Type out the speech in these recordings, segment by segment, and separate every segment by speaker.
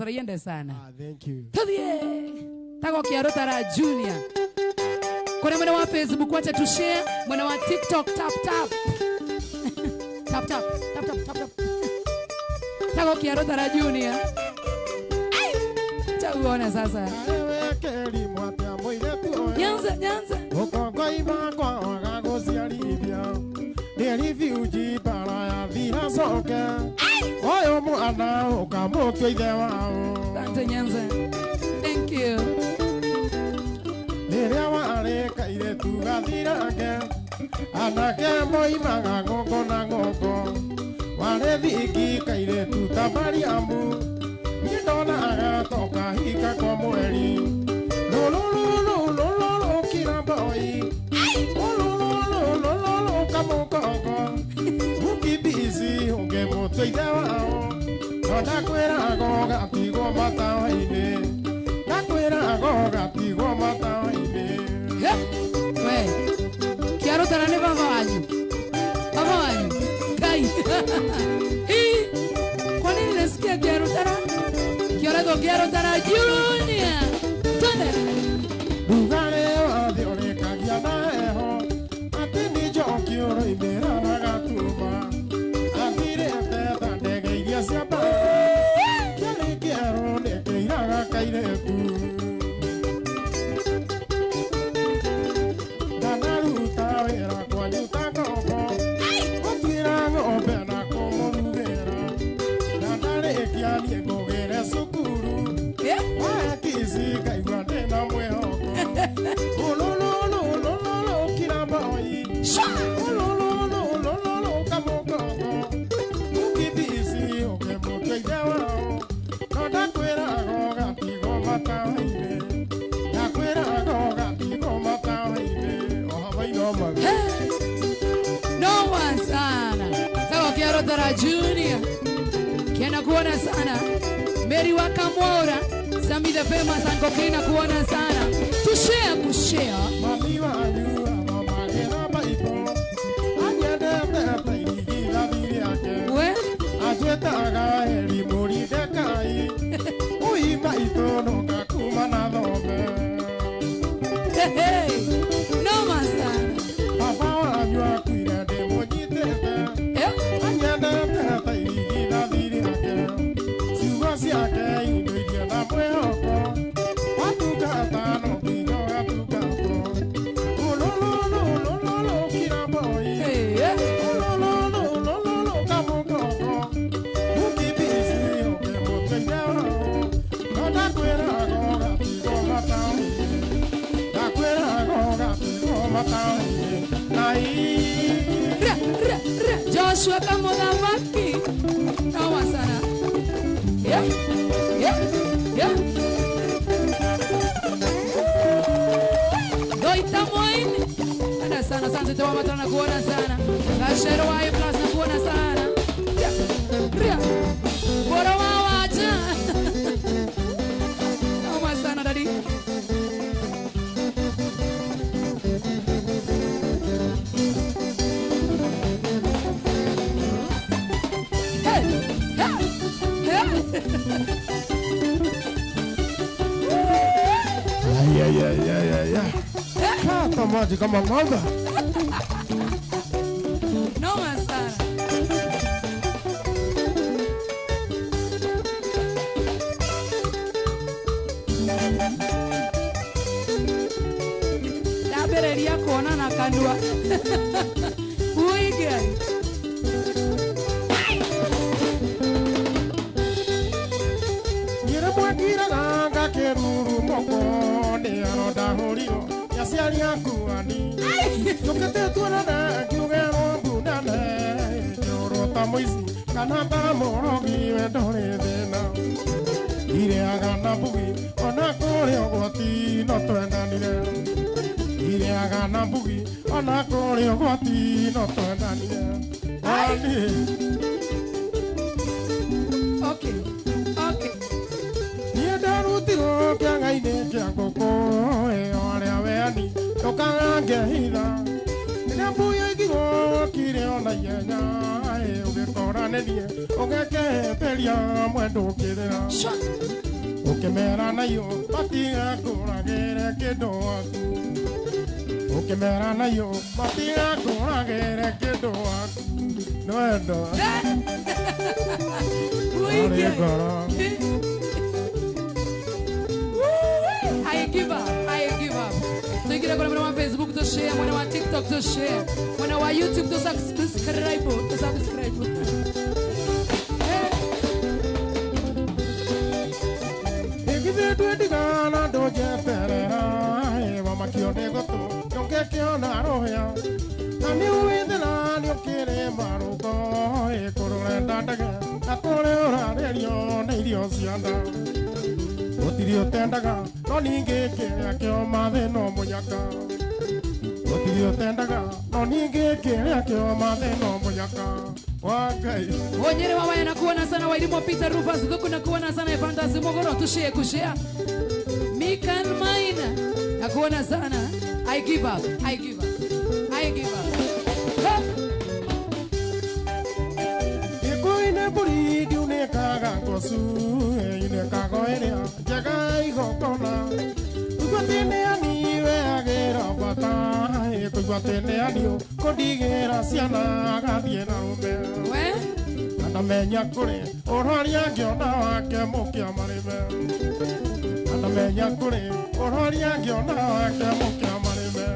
Speaker 1: Tũraiende sana.
Speaker 2: Ah, thank you.
Speaker 1: Tuthie tago Kiarutara Junior. Kuna mwena wa Facebook wacha tu share, mwena wa TikTok tap tap. Tap tap tap tap tap tap. Tago Kiarutara Junior. Ai! Chauona sasa. Nyanza nyanza. Asante Nyanza. Thank you. We. Kiarutara ni baba wanyu. Baba wanyu. Kai. Hii. Kwa nini nasikia Kiarutara? Kiareto Kiarutara Junior. Twende. Noma sana. Sawa Kiarutara Junior. Kiana kuona sana. Mary Wakamora, Sami the famous Uncle Kina kuona sana. To share kushare. We? Hey, hey. Noma sana. Joshua Kamodamaki. Noma sana. Yeah. Yeah. Yeah. Doita moini. Ana sana sana sisi mama tuna kuona sana. Kashero wa plus na kuona sana. Yeah. Yeah. Bora wawaja. Noma sana daddy.
Speaker 2: Yeah. Kata maji kama ng'ombe.
Speaker 1: Noma sana. Ndabereria kuona na kanua. Uige. Okay. Okay.
Speaker 2: nĩniĩ ũgekeheria mwendo ũkĩrĩra ũkĩmera nayo matigakũragĩre kĩndũ waku ũkĩmera nayo matigakũragĩre kĩndũ waku nĩ wendo
Speaker 1: Uige. I give up. I give up. Tuingira kwa mwana wa Facebook to share, mwana wa TikTok to share, mwana wa YouTube to subscribe, to subscribe.
Speaker 2: Igithe ndigana ndũnjeterera wa makio nĩ gũtũ ũngĩkĩona rũhĩa na nĩ wĩthĩra nĩ ũkĩrĩ marũngo kũrũrenda ndege na kũrĩ ũrarĩrio nĩ irio cia nda gũtirĩ ũtendaga no ningĩ kĩrĩa kĩoma thĩ no mũnyaka gũtirĩ ũtendaga no ningĩ kĩrĩa kĩoma thĩ no mũnyaka wa Ngai.
Speaker 1: Wonyere wa waya nakuona sana Wairimu Peter Rufus Thuku nakuona sana Evantas Mogoro tushare kushare. Mikan Maina nakuona sana. I give up. I give up. I give up.
Speaker 2: Ikuine mburi ndiunĩkaga ngocu inĩkago ĩrĩa njega igongona kũigua atĩ nĩ ani weagĩra bata kũigua atĩ nĩ ani kũndigĩra ciana agathiĩ na rũme na ndamenya kũrĩ ũrori angĩona wake mũkĩa marĩme na ndamenya kũrĩ ũrori angĩona wake mũkĩa marĩme.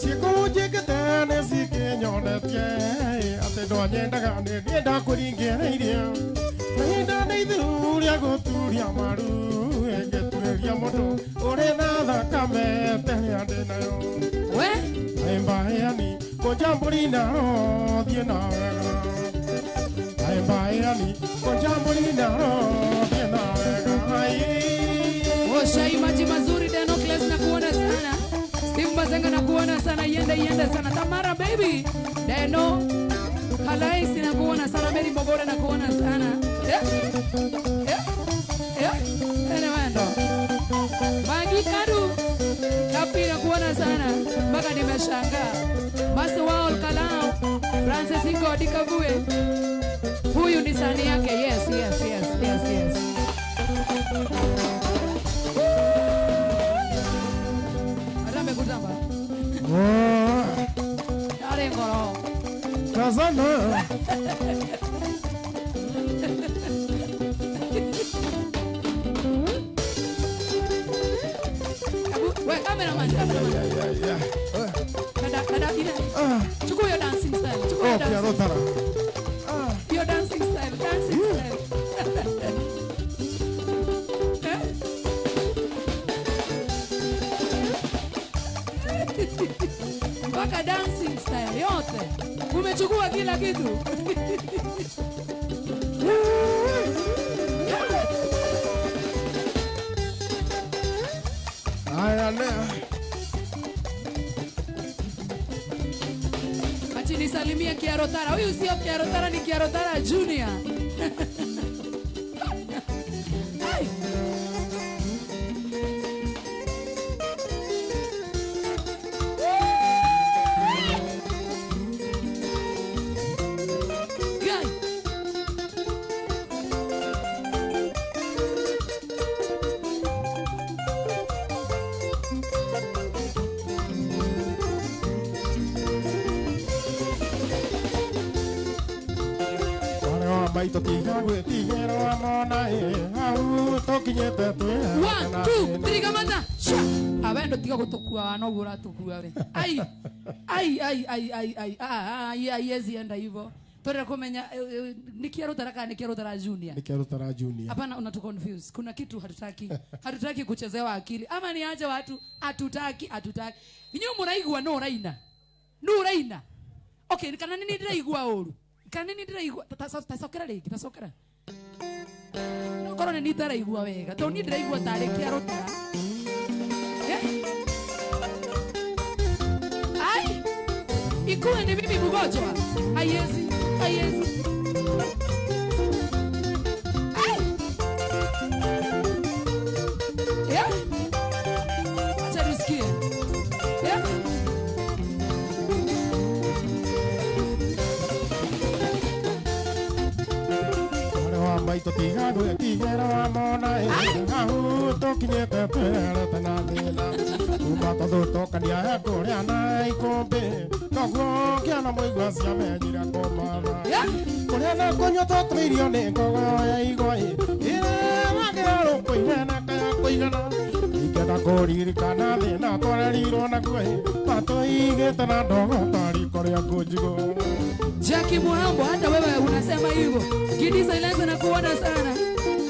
Speaker 2: Ciĩko njĩkĩte nĩ cikĩnyonetie atĩ ndwanyendaga nĩ niĩ ndakũringĩrĩirie mahinda nĩ ithiru rĩa gũturia maru ĩngĩturĩria mũndũ ũrĩ na thakame terĩa ndĩ nayo aimbaheani kũnja mbũri na roho thiĩ na wega aimbaheani kũnja mbũri na roho thiĩ na wega.
Speaker 1: Oshai maji mazuri Denocles na kuona sana. Steve Mazenga na kuona sana yende yende sana. Tamara baby Deno Halaisi na kuona sana. Mary Mbogore na kuona sana. Ene wendo Magi Karu Kapi na kuona sana mpaka nimeshangaa. Master Wao Kalao Francis Iko Dikavue huyu ni sani yake. Yes yes yes yes yes. Arambe kutamba. Dale ngoro.
Speaker 2: Tazama.
Speaker 1: Abu, we cameraman, cameraman.
Speaker 2: Yeah.
Speaker 1: Dada, dada ina. Chukua your dancing style. Chukua your dancing. Your dancing style, dancing style. Mpaka dancing style yote. Umechukua kila kitu.
Speaker 2: Haya leo.
Speaker 1: Achi nisalimie Kiarotara. Huyu sio Kiarotara, ni Kiarotara Junior. Hey.
Speaker 2: Maito tiga gwitigĩrwo mona ĩ hau tũkinyĩte twĩ
Speaker 1: 1 2 3 kamata sha abendo tiga gũtũkua wana ũguo ũratũkua we ai ai ai ai ai ai ai ai yezi enda hivyo twende kumenya ni Kiarotara kana ni Kiarotara Junior.
Speaker 2: Ni Kiarotara Junior.
Speaker 1: Hapana, unatu confuse. Kuna kitu hatutaki. Hatutaki kuchezewa akili. Ama ni aje watu hatutaki hatutaki. Inyuĩ mũraigua no ũraina. No ũraina. Okay, kana nini ndĩraigua ũru. Kana nini ndĩraigua tacokera rĩngĩ tacokera. No korwo nĩ ndĩraigua wega. Tondũ niĩ ndĩraigua tarĩ Kiarotara. Ai! Ikuwe ni mimi mgonjwa. Haiwezi. Haiwezi. Ai! Yeah. Acha tusikie. Yeah.
Speaker 2: Maitũ tiga gwĩtigĩra wamona hau tũkinyĩte twĩrerete na thĩna kuma tũthutũkania he kũrĩa na ikũmbĩ noguo kĩana mũigua ciamenyire kũmatha kũrĩa na kũnyua tũtũirio nĩ ngogoyo ya igwa ĩreragĩra rũkũ-inĩ na kaya kũigana ingĩenda kũririkana thĩna twarerirwo naguo matũigĩte na ndogo ta riko rĩa kũnjigũ.
Speaker 1: Jackie Muhambo, hata wewe unasema hivyo. Gidi Silence na kuona sana.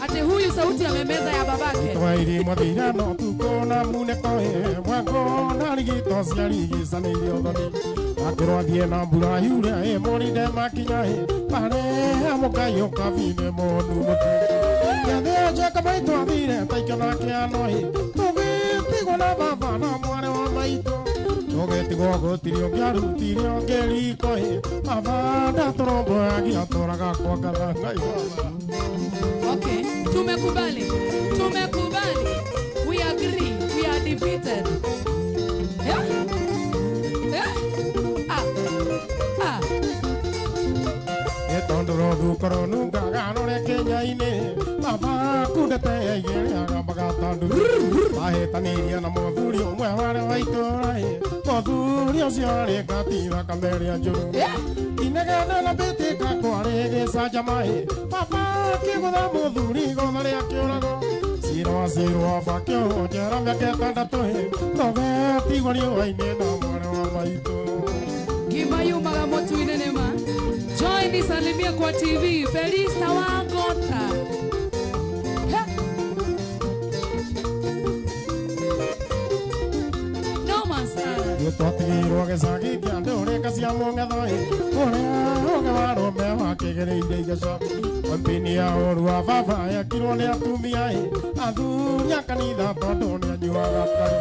Speaker 1: Ate huyu sauti amemeza ya babake.
Speaker 2: Twairi mwathira no tuko na muneko mwako na rigito cia rigicanĩirio thoni akĩrwo athiĩ na mbura yure mũrinde makinya pare amũkaiyo kabine mũnu mũtu gĩathĩ njeka maitũ athire taikio na kĩano tũgĩtigwo na baba na mwarĩ wa maitũ tũgĩtigwo gũtirĩ ũngĩarutire ũngĩ riko baba ndatũrũmbũyagia atũraga kwa ngatha Ngai baba.
Speaker 1: Okay, tumekubali. Tumekubali. We agree. We are defeated. Yeah? Yeah? Ah. Ah.
Speaker 2: Tondu rothuko rũnungaga rũrĩ Kenya-inĩ baba kundete igĩrĩ agambaga tandu mahĩtanĩirie na mũthuri ũmwe warĩ wa itũũra mũthuri ũcio arĩ ngati thakame ĩrĩa njũru inegene na mbĩtĩka kwarĩ gĩcanjama baba akĩgũtha mũthuri igũtha rĩa kĩũrago cira wacirwo bakĩohwo njera mĩaka ĩtandatũ tũgetigwo riũa-inĩ na mwarĩ wa maitũ.
Speaker 1: Kimayumaga mũtu-inĩ nĩma. Joy nisalimie kwa TV. Felista Wangota. Noma sana.
Speaker 2: Twatigirwo gĩcagi kĩa ndũrĩka cia mũng'etho ũrĩa ũngĩ wa arũme wakĩgereire igeco kampeni ya ũru wa baba yekirwo nĩ atumia athuri a kanitha tondũ nĩanyuaga kari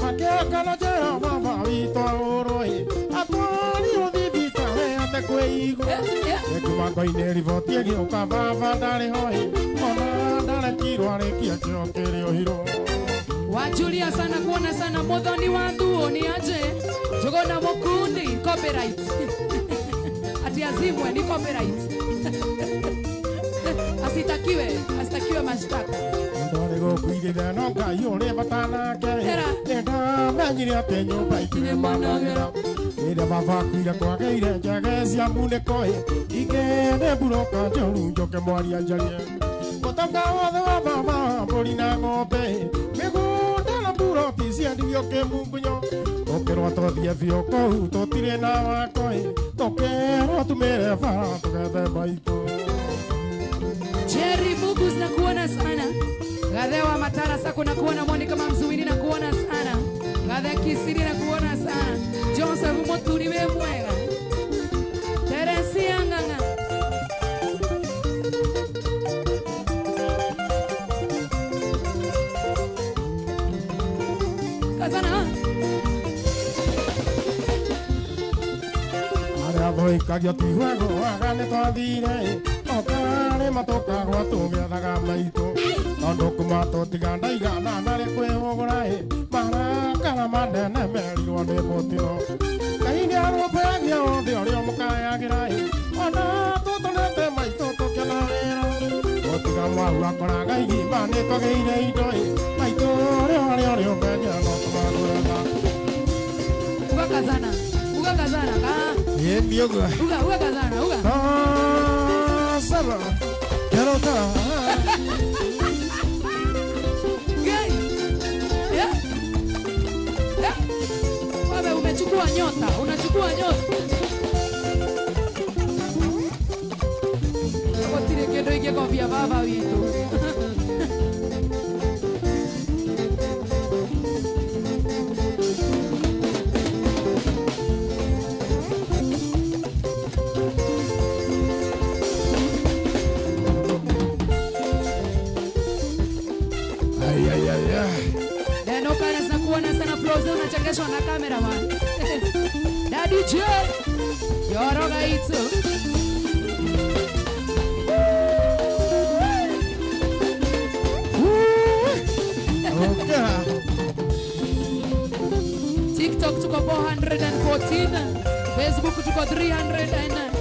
Speaker 2: makĩakana njera baba witũ ahũrwo atwarirwo thibitarĩ ate kwĩigua ĩkimango-inĩ riboti ĩgĩũka baba ndarĩ ho ona ndarekirwo arĩkie kĩo kĩrĩ ohirwo.
Speaker 1: Wajulia sana kuona sana Muthoni wa Thuo ni aje Jogona Mukundi copyright. Ati azimwe ni copyright. Asitakiwe, asitakiwe mashtaka.
Speaker 2: Ndore gũkuirĩra no Ngai ũrĩ bata nake nĩndamenyire atĩ nyũmba itirĩ managĩra rĩrĩa baba akuire kwagĩire njege cia munĩko ingĩ nĩ mburoka njũru njoke mwaria njarie mũtonga wothe wa baba mbũri na ng'ombe mĩgũnda na mburoti ciendirio kĩmungunyo tũkĩrwo tũthiĩ biũ kũu tũtirĩ na wako tũkĩrwo tumĩre bara tũgethe maitũ.
Speaker 1: Jerry Mugus na kuona sana. Gathewa Matara Sako na kuona Monica Mamzuini na kuona sana. Gathe Kisiri na kuona sana. Joseph Muturi we mwega. Teresia Ng'ang'a. Kazana.
Speaker 2: Arĩa thũikagia tiguago aga nĩ twathire okarĩ matũkagwa tũgĩethaga maitũ tondũ kuma tũtiga ndaigana narĩ kwĩhũgũra marakara manene merirwo nĩ mũtino Ngai nĩarũmbũyagia othe ũrĩa mũkayagĩra ona tũtũrĩte maitũ tũkĩona wĩra gũtiga mwau akoraga igima nĩtwagĩire indo maitũ ũrĩa ũrĩa ũrĩa ũmenya no tũmagwetha.
Speaker 1: Uga kazana, uga kazana.
Speaker 2: Ĩ uga.
Speaker 1: Uga, uga kazana, uga.
Speaker 2: Saba, quiero
Speaker 1: Gay. Yeah. Yeah. Wewe umechukua nyota, unachukua nyota. Gũtirĩ kĩndũ ingĩkobia baba witũ. Unachekeshwa na kamera man. Daddy J. Yoroga itu. TikTok tuko 414, Facebook tuko 361.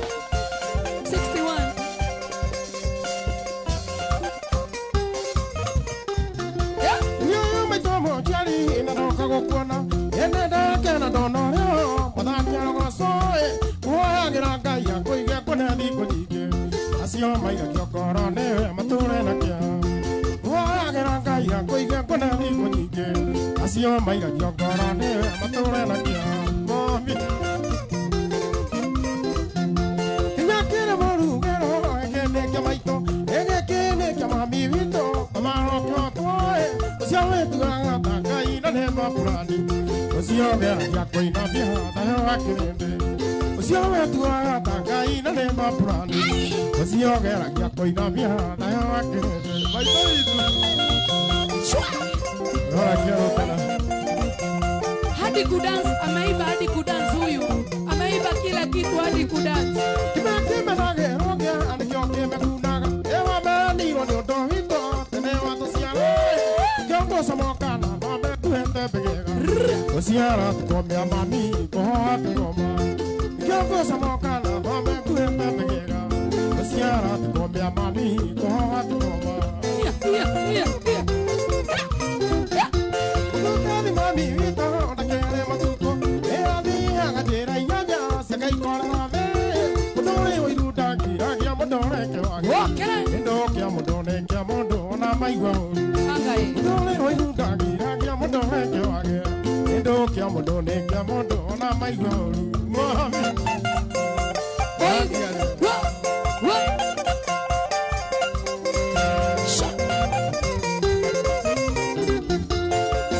Speaker 2: Gũkuona ene ndakena ndona ũrĩa mwathani arogocwo kuoyagĩra Ngai akũige kũne thikũ nyingĩ acio maigagio ngoro nĩwe matũre na kĩeha kuoyagĩra Ngai akũige kũne thikũ nyingĩ acio maigagio ngoro nĩwe matũre na kĩeha mami kinya kĩrĩ mũrugĩro gĩkĩ nĩ kĩa maitũ gĩkĩ nĩ kĩa mami witũ amarokĩotwo ũcio wĩtuaga ta Ngai na nĩ mapurani ũcio geragia kũinamia thayũ wa kĩrĩndĩ ũcio wĩtuaga ta Ngai na nĩ mapurani ũcio geragia kũinamia thayũ wa kĩrĩndĩ maitũ witũ rora kĩarũtana
Speaker 1: Hadi kudance ameiba, hadi kudance huyu ameiba kila kitu, hadi kudance.
Speaker 2: Kĩmenagerwo nĩkĩo kĩmekunaga ĩwamenirwo nĩ ũndũ witũ tene watũciara kĩongũcomokana thome kuhete mbĩgĩga gũciara tũkomia mami kũhoa tũkoma kĩongũcomokana thome kuhete mbĩgĩga gũciara tũkomia mami kũhoa tũkoma
Speaker 1: Yeah, yeah, yeah, yeah.
Speaker 2: Ũtũtethi mami witũ ndakere matukũ ĩrathiaga njĩra inyanya ciakaikorera thĩ mũndũ ũrĩ ũiru ndangiragia mũndũ ũreke wage
Speaker 1: Wokere.
Speaker 2: kĩndũ kĩa mũndũ nĩ kĩa mũndũ ona maigua ũru
Speaker 1: Angai.
Speaker 2: mũndũ ũrĩ ũiru ndangiragia mũndũ ũreke wage kĩndũ kĩa mũndũ nĩ kĩa mũndũ ona maigua ũru mami
Speaker 1: Oi. Wa. Wa. Sha.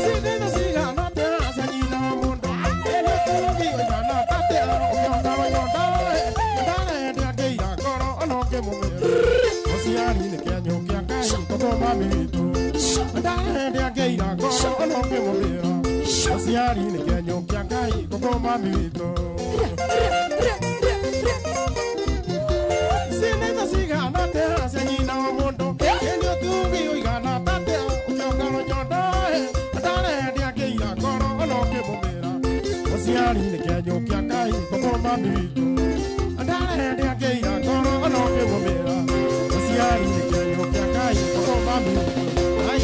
Speaker 2: Cindĩna cigana atĩa cia nyina wa mũndũ ĩrĩa tũgi ũigana atĩa ũkĩonda wanyonda ndarende angĩira ngoro ona ũngĩmũmĩra mũciari nĩ kĩanyũ kĩa Ngai tondũ mami witũ ndarende angĩira ngoro ona ũngĩmũmĩra mũciari nĩ kĩanyũ kĩa Ngai tondũ mami witũ Cindĩna cigana atĩa cia nyina wa mũndũ ĩrĩa ũtugi ũigana atĩa ũkĩonga rũnyondo ndarende angĩira ngoro ona ũngĩmũmĩra mũciari nĩ kĩanyũ kĩa Ngai tondũ mami witũ ndarende angĩira ngoro ona ũngĩmũmĩra mũciari nĩ kĩanyũ kĩa Ngai tondũ mami witũ Ai.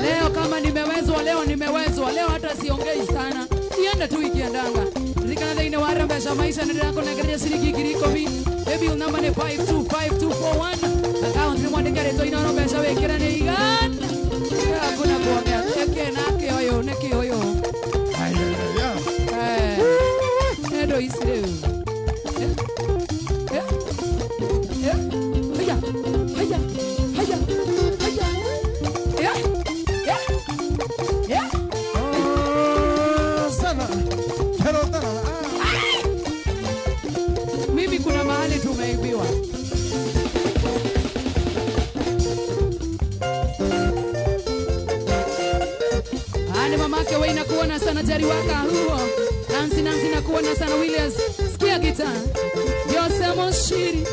Speaker 1: Leo kama nimewezwa, leo nimewezwa, leo hata siongei sana, iende tu ikiendanga. Ririkana thĩinĩ wa Rembesha Maisha nĩ ndĩrakũnengereria ciringi 10,000. Baby namba nĩ 525241. Account nĩ mwandĩke rĩtwa Inooro mbeca wĩkĩre nĩ igana. Hakuna kuongea. Ĩkĩ nake ũyũ nĩkĩ ũyũ?
Speaker 2: Ai, ai, ai.
Speaker 1: Eh, nĩ ndũ ici rĩu. Eh, eh, eh. Haya, haya, haya, haya. Eh, eh, eh.
Speaker 2: Ah, sana Kĩrũtara, ah.
Speaker 1: Mimi kuna mahali tumeibiwa. Ani mamake we nakuona sana Jerry waka huo. Nancy Nancy nakuona sana Williams. Sikia gitaa. Jose Moshiri.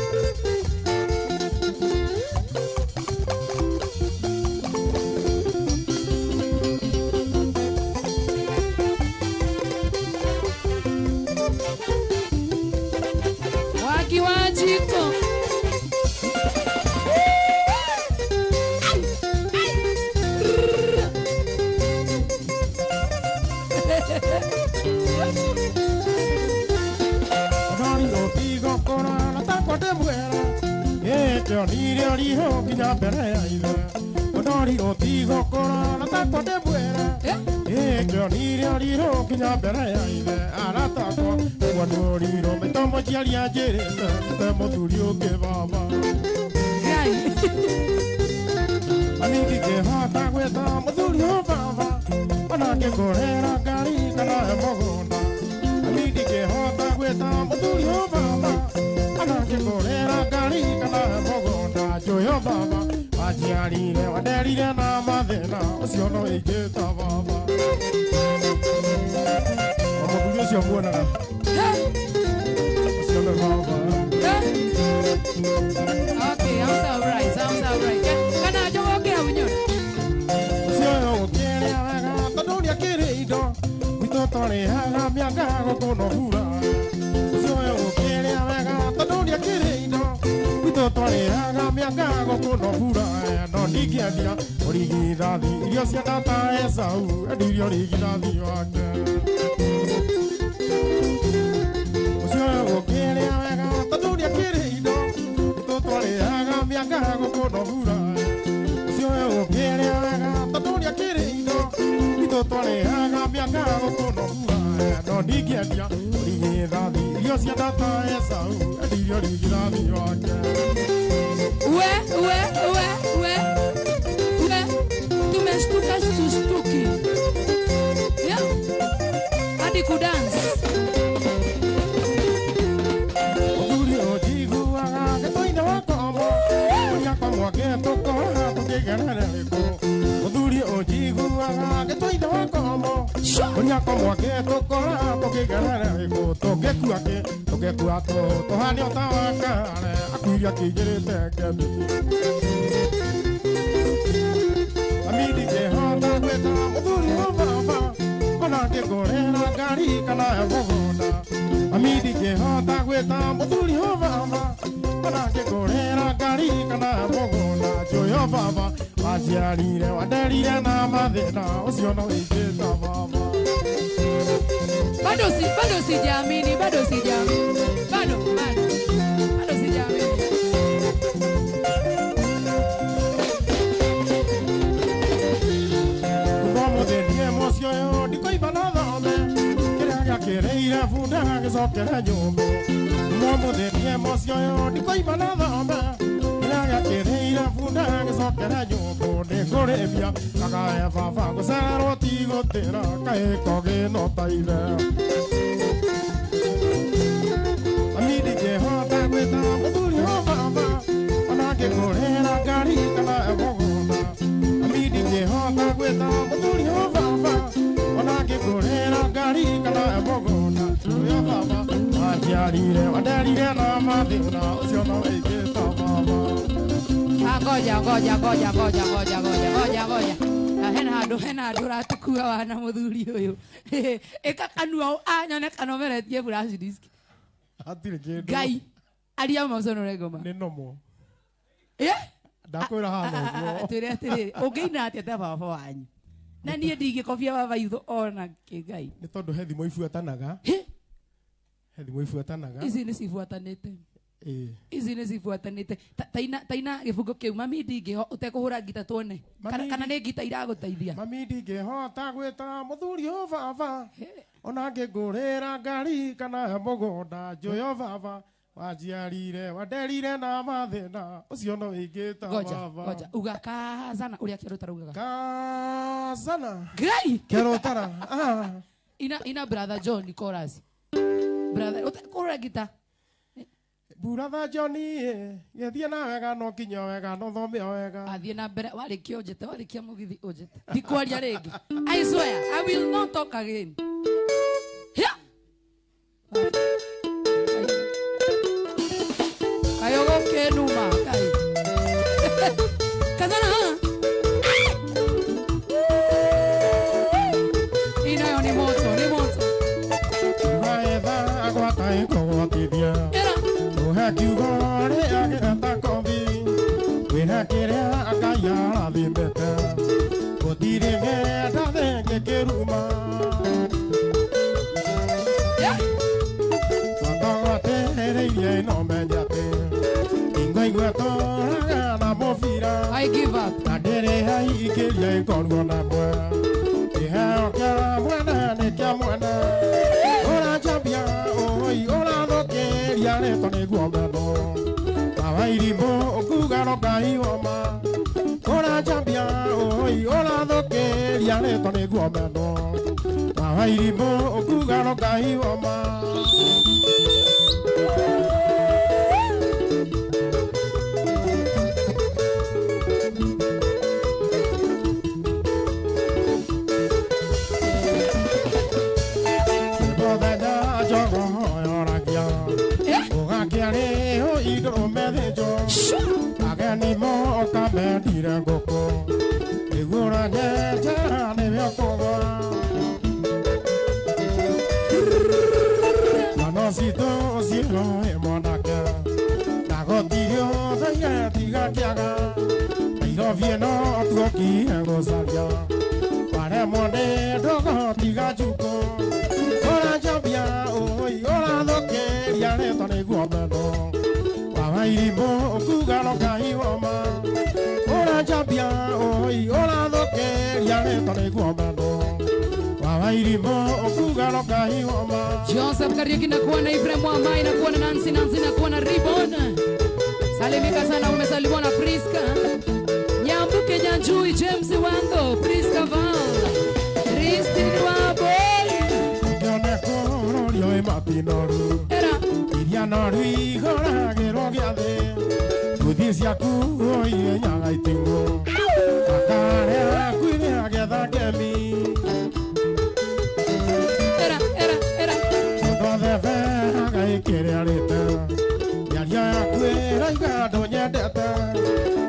Speaker 1: Waki wajiko.
Speaker 2: Ndori ũtigũkũra na takwa ndĩmwĩra ĩkĩonire ũriho nginya mbere ya ithe Ndori ũtigũkũra na takwa ndĩmwĩra
Speaker 1: Eh?
Speaker 2: ĩkĩonire ũriho nginya mbere ya ithe aratakwa nĩguo ndũrirwo maitũ mũciari anjĩrĩte te mũthuri ũngĩ baba
Speaker 1: Ngai.
Speaker 2: Mami ndingĩhota gwĩta mũthuri ũyũ baba ona ngĩkũrĩra ngari kana he mũgũnda Mami ndingĩhota gwĩta mũthuri ũyũ baba ona ngĩkũrĩra ngari kana he mũgũnda njũyũ baba wanjiarire wanderire na mathĩna ũcio no ingĩta baba O mũthuri ũcio muonaga
Speaker 1: Eh,
Speaker 2: ũcio nĩ baba
Speaker 1: eh. Okay, I'm alright. I'm alright. Kana njogoke hau nyoni.
Speaker 2: Ũcio ũyũ gũkĩrĩa wega tondũ nĩakĩrĩ indo gwitũ twarĩhaga mĩanga gũkũ no bura Ũcio ũyũ gũkĩrĩa wega tondũ nĩakĩrĩ indo gwitũ twarĩhaga mĩanga gũkũ no bura no ndi ndingĩendia ũrigithathi irio cia tata Esau endirie ũrigithathi wake ũcio ũkĩrĩa wega tondũ nĩakĩrĩ indo nĩtũtwarĩaga mĩanga gũkũnogura ũcio ũkĩrĩa wega tondũ nĩakĩrĩ indo nĩtũtwarĩaga mĩanga gũkũnogura no ndingĩendia ũrigithathi irio cia tata Esau endirie ũrigithathi wake.
Speaker 1: We we we we we, tumeshtuka tushtuki. Yeah. Hadi kudance.
Speaker 2: Mũthuri ũnjiguaga gĩtũinĩ wakomo ũrĩa mwake tũkora tũkĩgerere rĩkũ mũthuri ũnjiguaga gĩtũinĩ wakomo ũrĩa mwake tũkora tũkĩgerere rĩkũ tũngĩkua kĩ tũngĩkua tũ tũhane o ta wa kare akuire akĩingĩrĩte ngemi. Mami ndingĩhota gwĩta mũthuri wa baba ona ngĩngũrĩra ngari kana mũgũnda. Mami ndingĩhota gwĩta mũthuri wa baba ona ngĩngũrĩra ngari kana mũgũnda njũyo baba waciarire wanderire na mathĩna ũcio no ingĩta baba.
Speaker 1: Bado sijaamini, bado sijaamini. Bado bado. Bado sijaamini.
Speaker 2: Mũthĩnie mũciĩ ũyũ ndikoimba na thome kĩrĩa gĩakĩrĩire bunda gĩcokere nyũmbũ. Mũthĩnie mũciĩ ũyũ ndikoimba na thome kĩrĩa gĩakĩrĩire bunda gĩcokere nyũmbũ nĩngũrĩmia kagae baba gũcererwo ti gũtĩra kaĩko gĩno ta ithe. Mami ndingĩhota gwĩta mũthuri wa baba ona ngĩngũrĩra ngari kana mũgũnda. Mami ndingĩhota gwĩta mũthuri wa baba ona ngĩngũrĩra ngari kana mũgũnda ũyũ baba wanjiarire wanderire na mathĩna ũcio no ingĩta baba.
Speaker 1: Ah, ngoja ngoja ngoja ngoja ngoja ngoja ngoja ngoja. Ah, hena handu hena handu ũratukua wana mũthuri ũyũ. Ĩka kanua anyone kana ũmeretie flash disk.
Speaker 2: Hatirĩ kĩndũ.
Speaker 1: Ngai aria maconore ngoma.
Speaker 2: Nĩ nomo.
Speaker 1: Eh?
Speaker 2: Ndakwĩra hana ũguo.
Speaker 1: Twĩre atĩrĩrĩ, ũngĩina atĩa ta baba wanyu? Na niĩ ndingĩkobia baba itũ ona kĩ Ngai.
Speaker 2: Nĩ tondũ he thimo ibuatanaga. He thimo ibuatanaga.
Speaker 1: Ici nĩ cibuatanĩte.
Speaker 2: Ĩĩ.
Speaker 1: Ici nĩ cibuatanĩte. Taina taina gĩbungo kĩu mami ndingĩho ũtekũhũra ngita tuone. Kana nĩ ngita iragũteithia.
Speaker 2: Mami ndingĩhota gwĩta mũthuri ũyũ baba ona ngĩngũrĩra ngari kana mũgũnda njũyo baba wanjiarire wanderire na mathĩna ũcio no ingĩta baba.
Speaker 1: Ngoja uga kazana ũrĩa kĩarũtara ugaga.
Speaker 2: Kazana.
Speaker 1: Ngai.
Speaker 2: Kĩarũtara. Ah.
Speaker 1: Ina brother John chorus. Brother ũtekũhũra ngita.
Speaker 2: Brother Johnny gĩthiĩ na wega no kinya wega no thome wega.
Speaker 1: Athiĩ na mbere warĩkia ũnjĩte warĩkia mũgithi ũnjĩte. Ndikwaria rĩngĩ. I swear I will not talk again. Yeah. Kayo gũkĩnuma Ngai. Kazana ha. Inayo ni moto, ni moto.
Speaker 2: Waetha gwata ĩkũgwatithia. Ũhe kiugo rĩa gĩta kothi. Wĩra kĩrĩa Ngai arathimĩte. Gũtirĩ ng'enda thenge kĩruma. Twatogwatĩrĩirie ino menya atĩ hingo igwe tũraga na mũbira.
Speaker 1: I give up.
Speaker 2: Na ndĩrĩ haikĩria ĩkorwo na mwe. Kĩheo kĩa mwene nĩ kĩa mwene. Ũranjambia ũi ũrathũkĩria rĩtwa nĩguo meno. Kawairimũ ũkuga no Ngai woma. Ũranjambia ũi ũrathũkĩria rĩtwa nĩguo meno. Kawairimũ ũkuga no Ngai woma. Mũthenya njogo yoragia. Ũgakĩarĩ indũrũme thĩnjwo. Ageni moka mendire ngũkũ. Nĩguo ũranyenjera nĩwe ũkũgũra. Mwana citũ ciĩrwo ĩ mwanake. Na gũtirĩ ũthũire tiga kĩaga. Nairobi Nairobi ĩno tuokire gũcaria waremwo nĩ ndogo tiga njukũ ũranjambia ũi ũrathũkĩria rĩtwa nĩguo mendwo wawairimũ ũkuga no Ngai woma ũranjambia ũi ũrathũkĩria rĩtwa nĩguo mendwo wawairimũ ũkuga no Ngai woma.
Speaker 1: Joseph Kariuki nakuona, Ibrahim Mwamai nakuona, Nancy Nancy nakuona, Ribbon salimika sana, umesalimiwa na Priska Nyambuke Nyanjui, James Wango, Priska Val, Christine Waboi
Speaker 2: Ũkĩone kũrũrio ĩ matinoru
Speaker 1: era
Speaker 2: iria noru igũragĩrwo gĩathĩ nguthi ciaku ũienyaga iting'ũ akarĩa kwire agetha ngemi
Speaker 1: era era era
Speaker 2: mũndũ atheberaga ĩkĩrĩa rĩte mĩario yaku ĩrauga ndũnyendete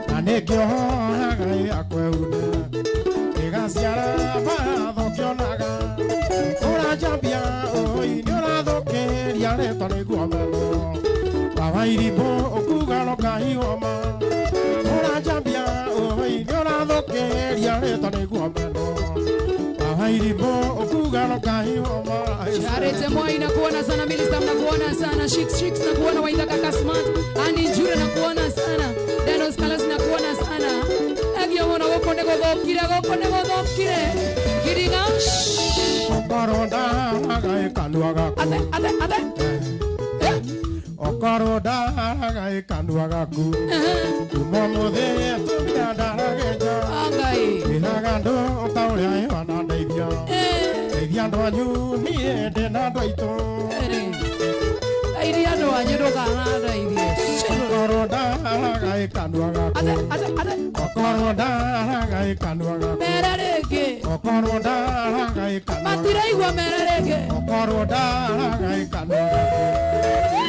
Speaker 2: na nĩkĩo hoyaga ĩakweune ĩgaciara matho kĩonaga ũranjambia ũi nĩ ũrathũkĩria rĩtwa nĩguo mendwo wawairimũ ũkuga no Ngai woma ũranjambia ũi nĩ ũrathũkĩria rĩtwa nĩguo mendwo wawairimũ ũkuga no Ngai woma.
Speaker 1: Charete Mwai nakuona sana, Minister nakuona sana, Shix Shix nakuona, Waithaka Kaka Smart, Andy Njure nakuona sana, Denos Kalas nakuona sana. Agiona goko nego gokire goko nego gokire. Giringa.
Speaker 2: Okorwo ndaraga ĩ kanua gaku
Speaker 1: Ate ate ate. Eh.
Speaker 2: okorwo ndaraga ĩ kanua gaku kuma mũthĩ atumia ndaragenja
Speaker 1: Angai.
Speaker 2: ĩraga andũ ta ũrĩa ĩhana ndeithia
Speaker 1: Eh.
Speaker 2: ndeithia andũ anyu niĩ ndĩ na andũ aitũ
Speaker 1: Ere. Airi andu anyu ndũkanandeithie.
Speaker 2: okorwo ndaraga ĩ kanua gaku
Speaker 1: Ate ate ate.
Speaker 2: okorwo ndaraga ĩ kanua gaku
Speaker 1: Mera rĩngĩ.
Speaker 2: okorwo ndaraga ĩ kanua gaku
Speaker 1: Matiraigua mera rĩngĩ.
Speaker 2: okorwo ndaraga ĩ kanua gaku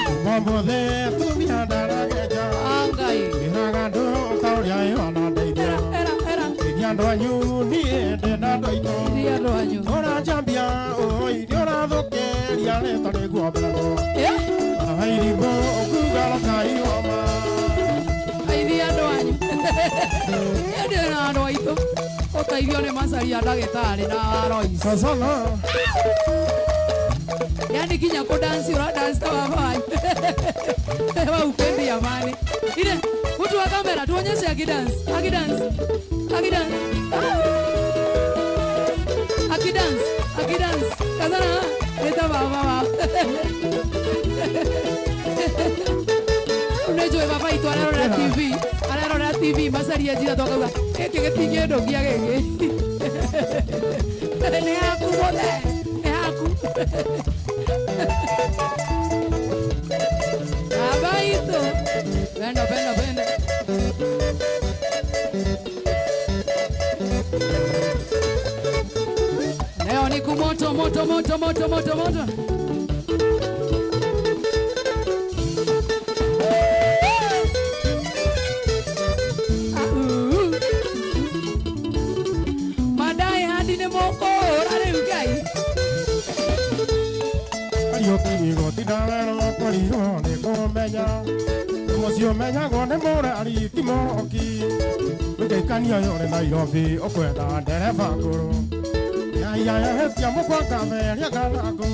Speaker 2: kuma mũthĩ atumia ndaragenja
Speaker 1: Angai.
Speaker 2: ĩraga andũ ta ũrĩa ĩhana ndeithia
Speaker 1: Era era era.
Speaker 2: ndeithia andũ anyu niĩ ndĩ na andũ aitũ
Speaker 1: Airi andu anyu.
Speaker 2: ũranjambia ũi nĩ ũrathũkĩria rĩtwa nĩguo mendwo
Speaker 1: Eh.
Speaker 2: wawairimũ ũkuga no Ngai woma
Speaker 1: Airi andu anyu. Ĩndĩ na andũ aitũ. Ũteithio nĩ macaria ndagĩtarĩ na Royce.
Speaker 2: Sasana
Speaker 1: Yaani kinya kudansi uradansi ta baba wanyu. Wa upendi amani. Ile mtu wa kamera tuonyeshe akidansi, akidansi. Akidansi. Akidansi, akidansi. Kazana eta baba wa. Unajua baba itu ararora TV, ararora TV macaria njira twakauga gĩkĩ gĩtingĩndũkia gĩkĩ. Nĩ haku mũthee, nĩ haku. Baba itu. Penda penda penda. Leo ni kumoto moto moto moto moto moto. Madai hadi nĩ mũkũhũra rĩu Ngai.
Speaker 2: Kariũki gũtindawerwo kũrirwo nĩ kũmenya mũciĩ ũmenyagwo nĩ mũrari ti mũroki wĩgĩikania ũyũ ũrĩ Nairobi ũkwenda ndereba ngũrũ yaiyayahetia mũkwa kameria kanangũ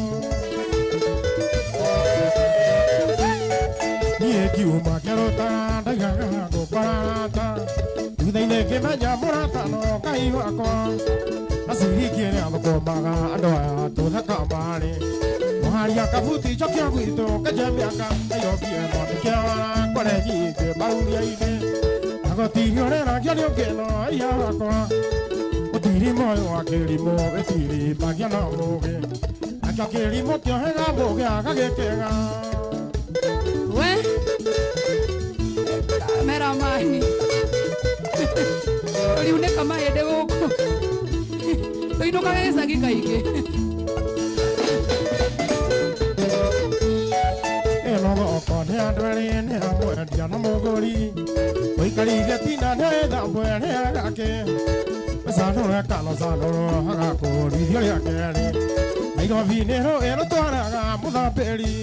Speaker 2: niĩ ngiuma kĩrũta ndaigaga ngũkora rata thutha-inĩ ngĩmenya mũrata no Ngai wakwa na ciringi ĩrĩa thũkũmaga andũ aya tũtheka marĩ mũharia kabuti njokia gwitũ kenje mĩaka Nairobi ĩno nĩkĩawara ngore nyingĩ maruria-inĩ na gũtirĩ ũreragio nĩ ũngĩno aiya wakwa ũtiri moyo wa kĩrimũ ĩtiri magia na mũgĩ nakĩo kĩrimũ kĩohega mũgĩ agagĩkĩga
Speaker 1: We kameramani ũriunĩka mahĩndĩ gũkũ tũinũkaga gĩcagi kaingĩ.
Speaker 2: Ĩno thoko nĩ andũ erĩ nĩ mwendia na mũgũri mũikari gĩtina nĩ ĩthambwe nĩ agake canũre kana canũrwo agakũrithio rĩa kerĩ Nairobi nĩ rũĩ rũtwaraga mũthambĩri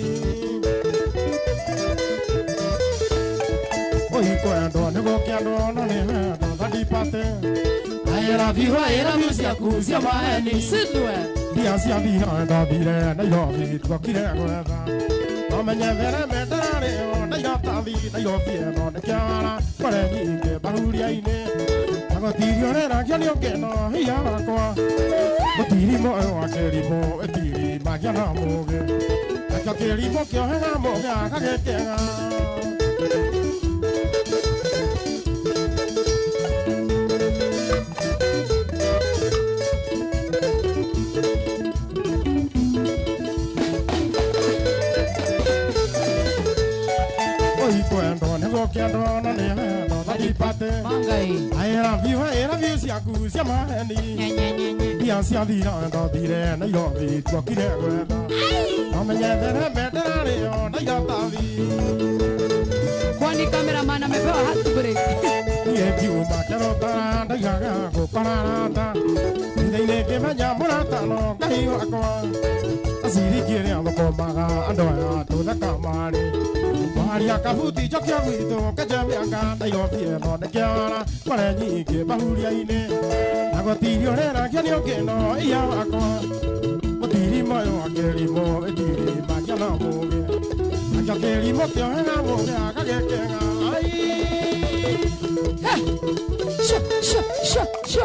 Speaker 2: ũikwendwo nĩ gũkĩendwo no nĩ wendo thandipa Pate I love you ciaku cia maheni
Speaker 1: Sidwe
Speaker 2: Mbia cia thira ndathire Nairobi twokire gwetha Omenye there menderarĩo Nairobi Nairobi ĩno nĩ kĩara Kware nyingĩ bahuria-inĩ Agũtirio rĩragio nĩ ũkĩno hinya wakwa Mũtiri moyo wa kĩrimũ ĩtiri magia na mũgĩ Nakĩo kĩrimũ kĩohega mũgĩ agagĩkĩga
Speaker 1: Mangai
Speaker 2: I love you ciaku cia maheni Mbia cia thira ndathire Nairobi twokire gwetha Omenye there menderarĩo Nairobi
Speaker 1: Kwani cameraman amepewa heartbreak
Speaker 2: Niĩ ngiuma kĩrotara ndaigaga gũkora rata Thutha-inĩ ngĩmenya mũrata no Ngai wakwa Aciriki ĩrĩa thũkũmaga andũ aya tũtheka marĩ Maria kabuti njokia gwitũ kenje mĩanga Nairobi ĩno nĩ kĩara kware nyingĩ mahuria-inĩ Na gũtirio rĩragio nĩ ũkĩno iya wakwa Mũtiri moyo wa kĩrimũ ĩtiri magia na mũgĩ Nakĩo kĩrimũ kĩohega mũgĩ agagĩkĩga
Speaker 1: Sho, sho, sho, sho.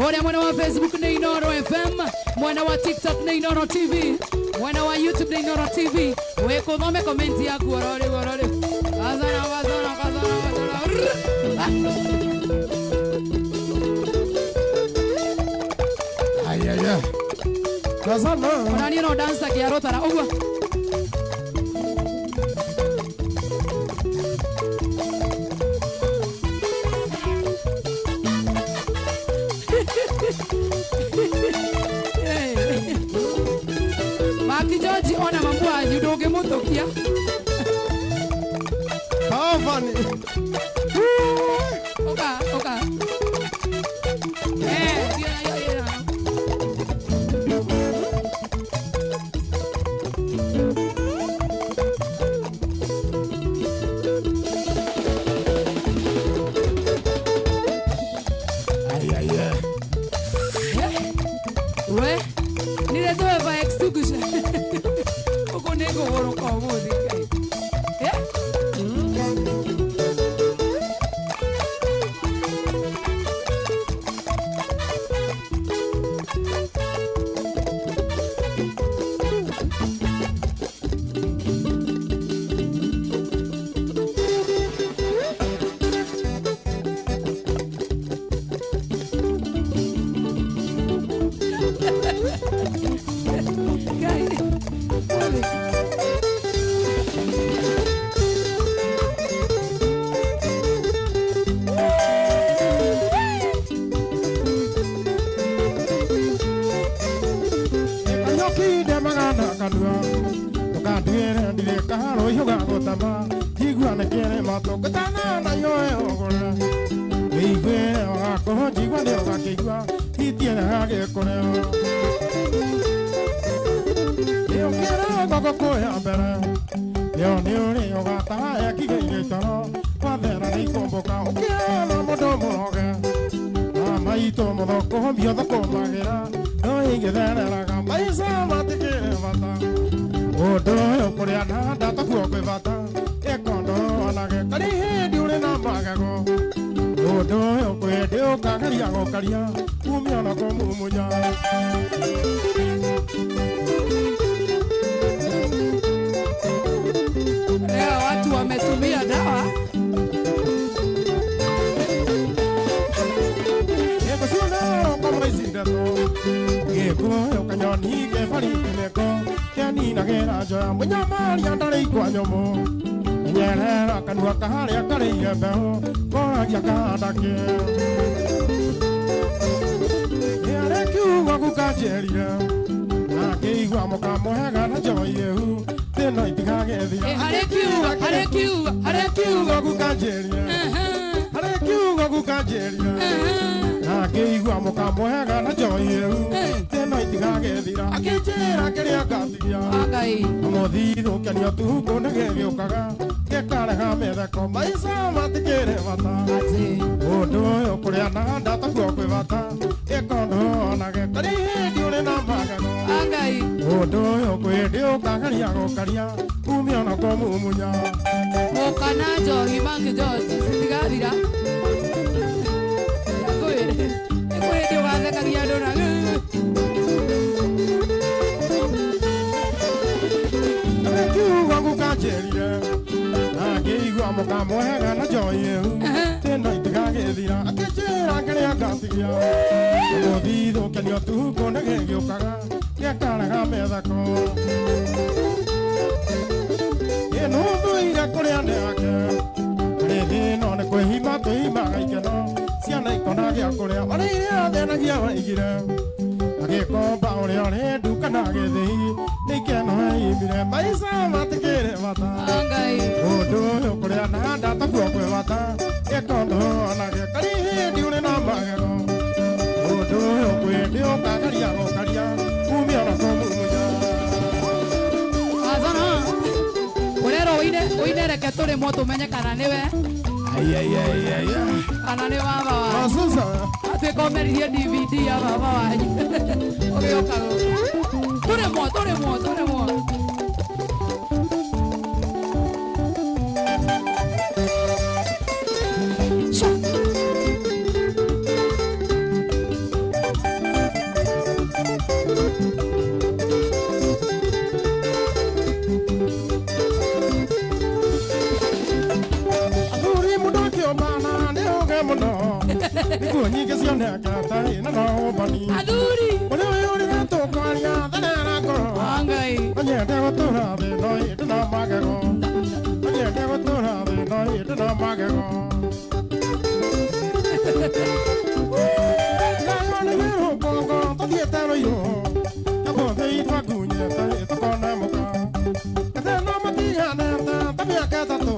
Speaker 1: Ora mwena wa Facebook nĩ Inooro FM, mwena wa TikTok nĩ Inooro TV, mwena wa YouTube nĩ Inooro TV. Wĩkũthome comment yaku ororĩ ororĩ. Kazana kazana kazana kazana.
Speaker 2: Ay ay ay. Kazana.
Speaker 1: Ona niĩ no dance ta kĩarotara ũguo. Maki George ona mambo anyu ndũngĩmũtũkia.
Speaker 2: Kavani.
Speaker 1: Oka, oka. Eh, yeah, yeah, yeah.
Speaker 2: Ay ay ay.
Speaker 1: We, niretwe va extinguisher. Uko nego horo kwa muthi. Eh? Ngai.
Speaker 2: Kanyokinde magana kanua Ndũkanduĩre ndirĩ kaharũihũ ga gũtama Njigua nĩ kĩrĩma tũngĩtana na yoe ũgũre Wĩiguĩre wagakũhũ njigua nĩ ũgakĩigua Hitiere gagĩkũrĩo Nĩũkĩre ngũkũ ya mbere Ĩyo nĩ ũrĩ ũgataha ekigĩire itoro Wathera nĩ ikũmbũka ũkĩona mũndũ mũroge Na maitũ mũthũkũmio thũkũmagĩra No ingĩthereraga maica matikĩrĩ bata Ũndũ ũyũ kũrĩa na nda takuo kwĩ bata Ĩkondo onage karĩ hĩndĩ ũrĩ na magego Ũndũ ũyũ kwĩ hĩndĩ ũkageria gũkaria Kumia na kũmumunya
Speaker 1: Leo watu wametumia dawa.
Speaker 2: Gĩkũyũ kanyoni kebaritinĩko keninagĩra njoya mũnyamaria ndarĩ ikwa nyũmũ Menyerera kanua kaharĩa karĩire mbeũ koragia kahanda kĩ Nĩarĩ kiugo gukanjĩrire na ngĩigua mũkamũhega na njoiĩhu Thĩna itigagĩthira
Speaker 1: Harĩ kiugo, harĩ kiugo, harĩ kiugo.
Speaker 2: Gukanjĩrire harĩ kiugo gukanjĩrire na ngĩigua mũkamũhega na njoiĩhu Thĩna itigagĩthira akĩnjĩra kĩrĩa ngatigia
Speaker 1: Ngai.
Speaker 2: Mũthithũkanio tuhũkũ nĩgĩgĩũkaga Gĩkareha mĩtheko maica matikĩrĩ bata.
Speaker 1: Atĩ.
Speaker 2: Ũndũ ũyũ kũrĩa na nda taguo kwĩ bata. Ĩka ũndũ onage karĩ hĩndĩ ũrĩ na magego.
Speaker 1: Angai.
Speaker 2: Ũndũ ũyũ kwĩ hĩndĩ ũkageria gũkaria umia na kũmumunya.
Speaker 1: Mũka na njohi Monkey George citigathira. Kwĩ hĩndĩ ũgathekagia andũ na
Speaker 2: Kiugo ngũkanjĩrire na ngĩigua mũkamwega na njohi ĩu thĩna itigagĩthira akĩnjĩra kĩrĩa ngatigia gũthithũkenio tukũ nĩ gĩgĩũkaga gĩkarega mĩtheko ĩno thũire kũrĩa nĩ ake rĩ thĩno nĩ kwĩhima twĩhimaga ikeno ciana ikona gĩa kũrĩa ona iria thĩnagia waigire agĩkomba ũrĩa ũrĩ nduka na gĩthĩi nĩ ikeno heimire maica matikĩrĩ bata.
Speaker 1: Angai.
Speaker 2: Ũndũ ũyũ kũrĩa na nda taguo kwĩ bata ĩka ũndũ onage karĩ hĩndĩ ũrĩ na magego. Ũndũ ũyũ kwĩ hĩndĩ ũkageria gũkaria umia na kũmumunya.
Speaker 1: Azana. Ũrerwo ũine ũine reke tũrĩmwo tũmenye kana nĩwe kana nĩ baba wanyu.
Speaker 2: Masusa.
Speaker 1: Atuĩka ũmeririe DVD ya baba wanyu. Ũgĩũka gũkũ. Tũrĩmwo tũrĩmwo tũrĩmwo. Sha.
Speaker 2: Athuri mũndũ akĩũmbana nĩ ũge mũno nĩguo nyingĩ cioneka tarĩ na no ũmbani.
Speaker 1: Athuri.
Speaker 2: Ũrĩa ũyũ ũrĩre tũkwaria thenera ngoro.
Speaker 1: Angai.
Speaker 2: Anyende gũtũra thĩ no ĩndĩ na magego. Anyende gũtũra thĩ no ĩndĩ na magego. Thayũ nĩ rũkũngũ tũthiĩte rũirũ Kamũthĩ twakunyĩte tũkona mũka. Gathĩna matiganĩte ta mĩaka ĩtatũ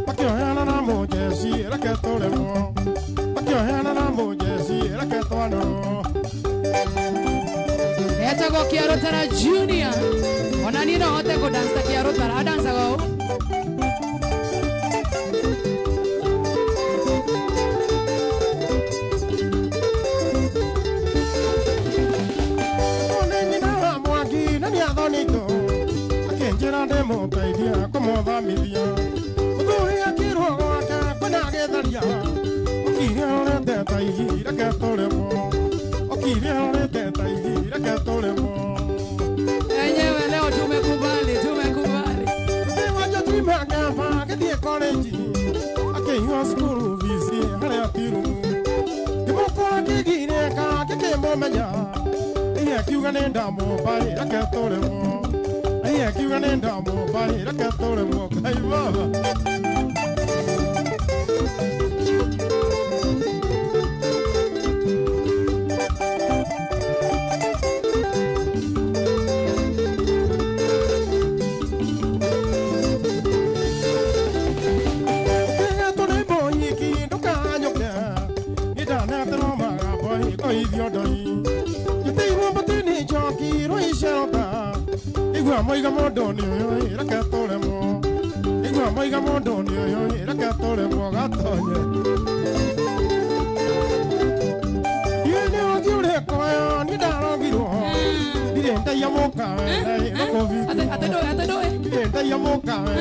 Speaker 2: makĩohana na mũjeci reke tũrĩmwo makĩohana na mũjeci reke twanũrwo.
Speaker 1: Etagwo Kĩarũtara Junior. Ona niĩ no hote kũdance ta Kĩarũtara. Adancaga ũũ.
Speaker 2: Nĩ nyina wa Mwangi na nĩ athonitwo akĩnjĩra ndĩmũteithie kũmũthomithia. Mũthuri akĩrwo gwake kwĩna gĩtharia ũkire ũrĩte ta ihi reke tũrĩmwo ũkire ũrĩte ta ihi reke tũrĩmwo.
Speaker 1: Enyewe leo tumekubali, tumekubali.
Speaker 2: Wanja timagamba gĩthiĩ college akĩihwo cukuru bici harĩa tirumu ngĩmũkora kĩgirĩka ngĩkĩmũmenya iye akiuga nĩ ndamũmba reke tũrĩmwo iye akiuga nĩ ndamũmba reke tũrĩmwo Ngai baba. Ũkĩgetwo nĩ mbũnyiki ndũkanyũke nĩndaneterwo magambo ikoithio ndoi njĩtĩirwo mbatini njoki rũicerota igua moiga mũndũ nĩ ũyũ reke tũrĩmwo igua moiga mũndũ nĩ ũyũ reke tũrĩmwo gatonye. Iĩ nĩ ũthiũ ũrĩkoyo niĩ ndarogirwo ndirĩ ndaiya mũkawe no
Speaker 1: Ate
Speaker 2: kũbitino
Speaker 1: ate ndũĩ, ate ndũĩ.
Speaker 2: ndirĩ ndaiya mũkawe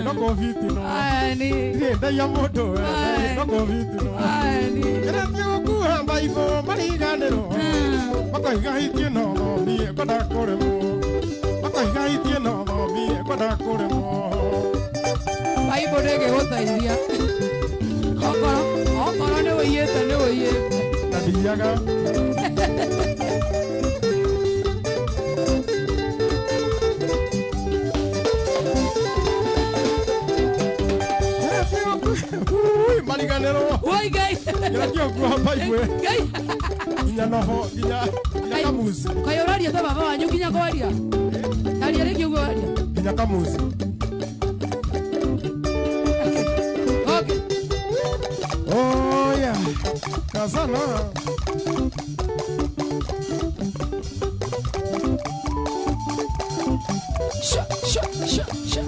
Speaker 2: no kũbitino
Speaker 1: Aya ni.
Speaker 2: ndirĩ ndaiya mũndũ no kũbitino.
Speaker 1: Aya ni.
Speaker 2: Kĩretie gũkuha maibũ mariganĩrwo makoiga hitie no thomie kwenda kũrĩmwo makoiga hitie no thomie kwenda kũrĩmwo.
Speaker 1: Bible ndĩngĩgũteithia. Okorwo okorwo nĩ ũiyĩte nĩ ũiyĩte.
Speaker 2: Na ndiyaga. Kĩretie gũkuha mariganĩrwo.
Speaker 1: Woi Ngai.
Speaker 2: Kĩretie gũkuha maibũ
Speaker 1: Ngai.
Speaker 2: nginya noho nginya nginya kamuci
Speaker 1: Kaĩ ũraria ta baba wanyu nginya kwaria. Taria rĩngĩ ũguo waria.
Speaker 2: nginya kamuci.
Speaker 1: Okay.
Speaker 2: Oh yeah, Kazana.
Speaker 1: Sha sha sha sha.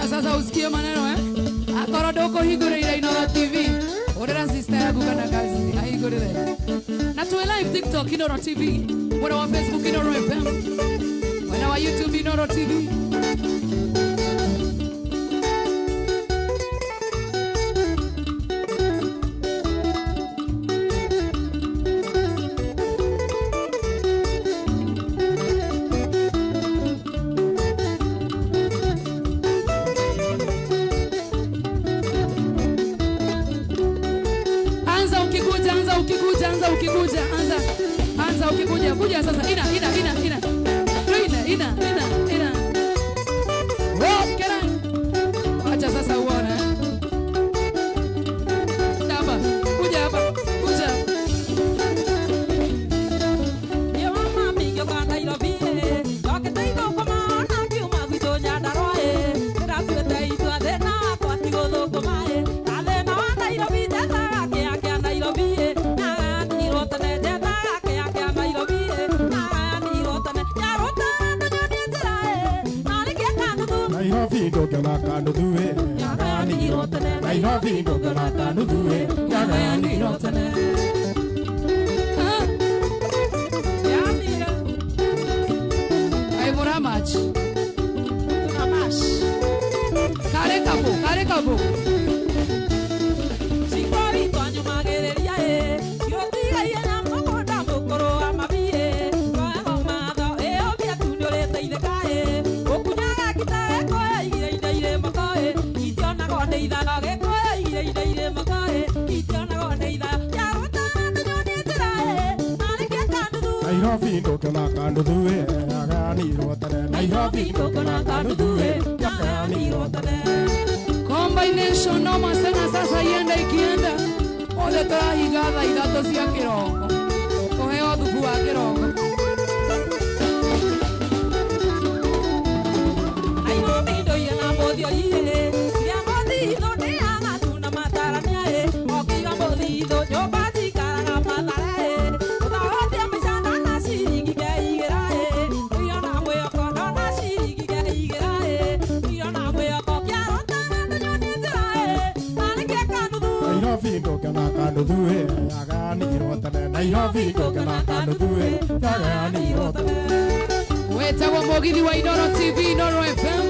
Speaker 1: Wacha sasa usikie maneno eh. Akoro doko higurire Inooro TV. Orera sister yaku kana kazi ahigurire. Na tuwe live TikTok Inooro TV, wana wa Facebook Inooro FM, wana wa YouTube Inooro TV. Anza ukikuja, anza ukikuja, anza ukikuja, anza. Anza ukikuja, kuja sasa. Ina, ina, ina, ina. Ina, ina, ina, ina. Okay. Acha sasa uone. Hapa, kuja hapa, kuja.
Speaker 3: Yo mama mi yo kana Nairobi ndokete ithũkũma na ngiuma gwitũ Nyandarũa ndĩratuĩte itua thĩna wakwa ti gũthũkũma na thĩna wa Nairobi njethaga kĩa kĩa Nairobi nyaganirwo tene njethaga kĩa kĩa Nairobi nyaganirwo tene nyarũta ndũnyonie njĩra narĩkia kanuthu
Speaker 2: Nairobi ndũngĩona kanuthu
Speaker 3: nyaganirwo tene
Speaker 2: Nairobi ndũngĩona kanuthu
Speaker 3: nyaganirwo tene yanire
Speaker 1: Ai muramachi.
Speaker 3: tunamash
Speaker 1: Kare kabo, kare kabo.
Speaker 2: Nairobi ndũngĩona kanuthu nyaganirwo tene Nairobi ndũngĩona kanuthu nyaganirwo tene.
Speaker 1: Combination noma sana sasa ienda ikienda. Othe tũrahinga thaa ithatũ cia kĩroko. Kũheo thubu wa kĩroko.
Speaker 3: Nairobi ndoire na mũthiori ria mũthithũ ndĩaga tu na matarania okiuga mũthithũ nyũmba njikaraga Mathare ũthogothia maica ndona ciringi ngeigĩra mũiro na mwĩhoko ndona ciringi ngeigĩra mũiro na mwĩhoko kĩarũta ndũnyonie njĩra narĩkia kanuthu
Speaker 2: Nairobi ndũngĩona kanuthu nyaganirwo tene Nairobi ndũngĩona kanuthu nyaganirwo tene.
Speaker 1: Wetagwo mũgithi wa Inooro TV, Inooro FM.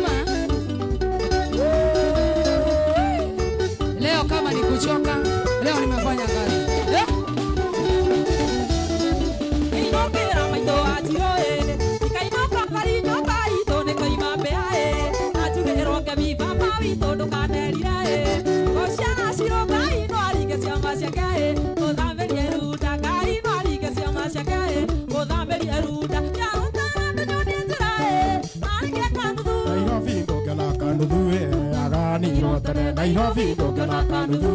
Speaker 1: Leo kama ni kuchoka, leo nimefanya kazi.
Speaker 3: Inokĩra maitũ wa Njirũ ikainũka ngari nyũmba itũ nĩ koima mbĩa anjugĩrwo ngemi baba witũ ndũkanerire ngo ciana cirũ Ngai no aringe ciama ciake gũthambĩrie runda Ngai no aringe ciama ciake gũthambĩrie runda nyarũta ndũnyonie njĩra narĩkia kanuthu
Speaker 2: Nairobi ndũngĩona kanuthu nyaganirwo tene Nairobi ndũngĩona kanuthu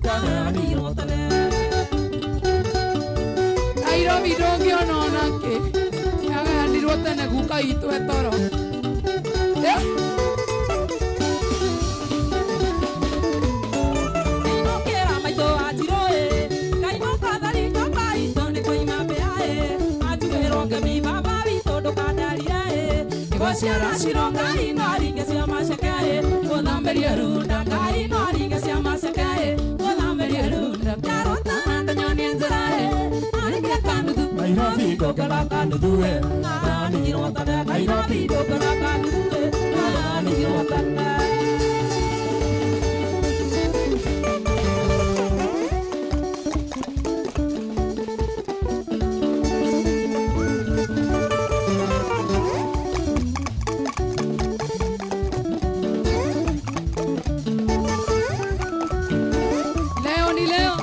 Speaker 2: nyaganirwo tene.
Speaker 1: Nairobi ndũngĩona ona kĩ. Yagayanirwo tene guka itũ etoro.
Speaker 3: Inokĩra maitũ wa Njirũ kainũka thari nyũmba itũ nĩ koima mbĩa anjugĩrwo ngemi baba witũ ndũkanarire ngo ciana cirũ Ngai no aringe ciama ciake gũthambĩrie runda Ngai no aringe ciama ciake gũthambĩrie runda nyarũta ndũnyonie njĩra narĩkia kanuthu
Speaker 2: Nairobi ndũngĩona kanuthu
Speaker 3: nyaganirwo tene Nairobi ndũngĩona kanuthu nyaganirwo tene.
Speaker 1: Leo ni leo.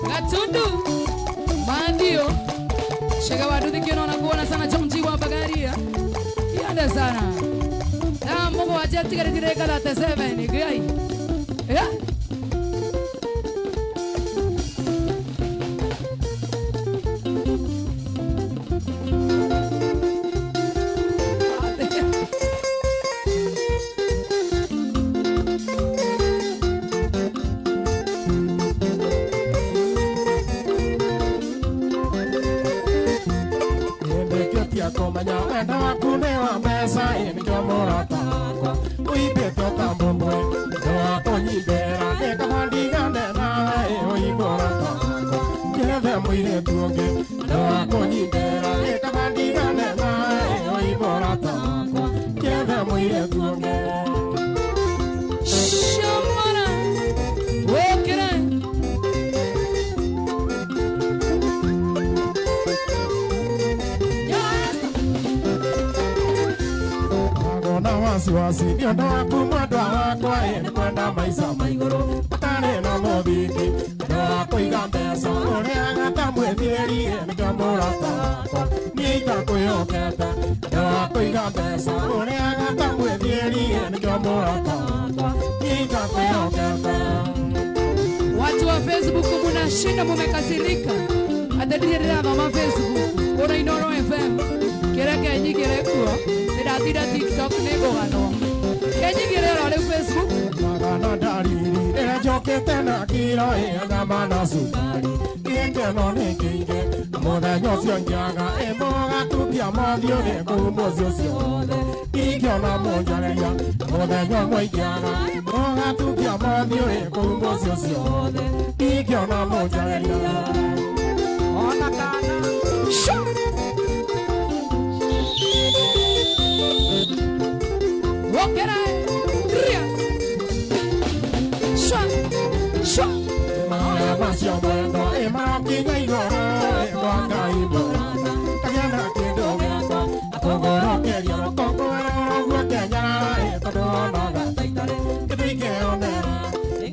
Speaker 1: Gatundu. Mandio. Shega waduthi kiono na kuona sana chomji wa Bagaria. Iende sana. Na Mungu aje tigaritire kala 7 ngai. Eh?
Speaker 2: Nĩndĩkĩtie kũmenya wendo waku nĩ wa mbeca ĩ nĩkĩo mũrata wakwa ũimbĩte ũta mũirĩtu ũngĩ andũ a kũnyitĩra ĩkabandigane nawe oimũrata wakwa njethe mũirĩtu ũngĩ.
Speaker 1: Shamara wokire
Speaker 2: na wasiwasi nĩ ũndũ waku mwendwa wakwa ĩ kwenda maica ma igũrũ ũtarĩ na mũthingi andũ a kũiga mbeca ũrĩaga ta mwĩthiĩri nĩkĩo mũrata wakwa niĩ itakwĩhokete andũ a kũiga mbeca ũrĩaga ta mwĩthiĩri nĩkĩo mũrata wakwa niĩ itakwĩhokete.
Speaker 1: Watu wa Facebook munashinda mumekasirika. Atendire mama Facebook ona Inoro FM kĩrĩa kenyigĩre kuo ndĩratinda TikTok nĩ ngũganwo kenyigĩre oro rĩu Facebook.
Speaker 2: Magana ndariri rĩrĩa njokĩte na kiro ĩ nyama na cukari gĩkeno nĩ kĩingĩ mũthenya ũcio njaga ĩ mũgatukia mothiũ nĩ kũu mũciĩ ũcio wothe ingĩona mũnjarĩria mũthenya ũmwe ingĩaga mũgatukia mothiũ ĩ kũu mũciĩ ũcio wothe ingĩona mũnjarĩria.
Speaker 3: Ona kana
Speaker 1: Wokera ria shwa shwa
Speaker 2: Mahoya macio mwendo ĩ marokinya igũrũ ĩ kwa Ngai mũrata kagĩa na kĩndũ gĩakwa akũgũrũkĩria rũkũngũ rũguo kĩanyarara ĩ tondũ onaga ta itarĩ kĩndũ ingĩonera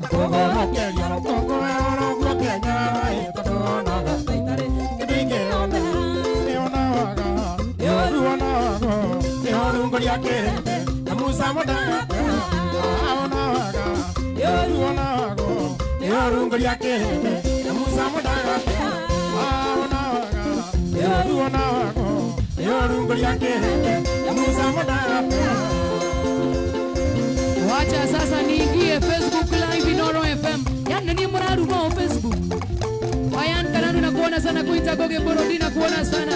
Speaker 2: akũgũrũkĩria rũkũngũ rũguo kĩanyarara ĩ tondũ onaga ta itarĩ kĩndũ ingĩonera nĩ onaga nĩ ũru onaga nĩ ũru ngũria kĩrĩndĩ na Musa mũndagate onaga nĩ ũru onaga nĩ ũru ngũria kĩrĩndĩ na Musa mũndagate onaga nĩ ũru onaga nĩ ũru ngũria kĩrĩndĩ na Musa mũndagate.
Speaker 1: Wacha sasa niingie Facebook live Inoro FM. Yani ni mraruma wa Facebook. Wayan Kananu na kuona sana kuita Goge Borodi na kuona sana.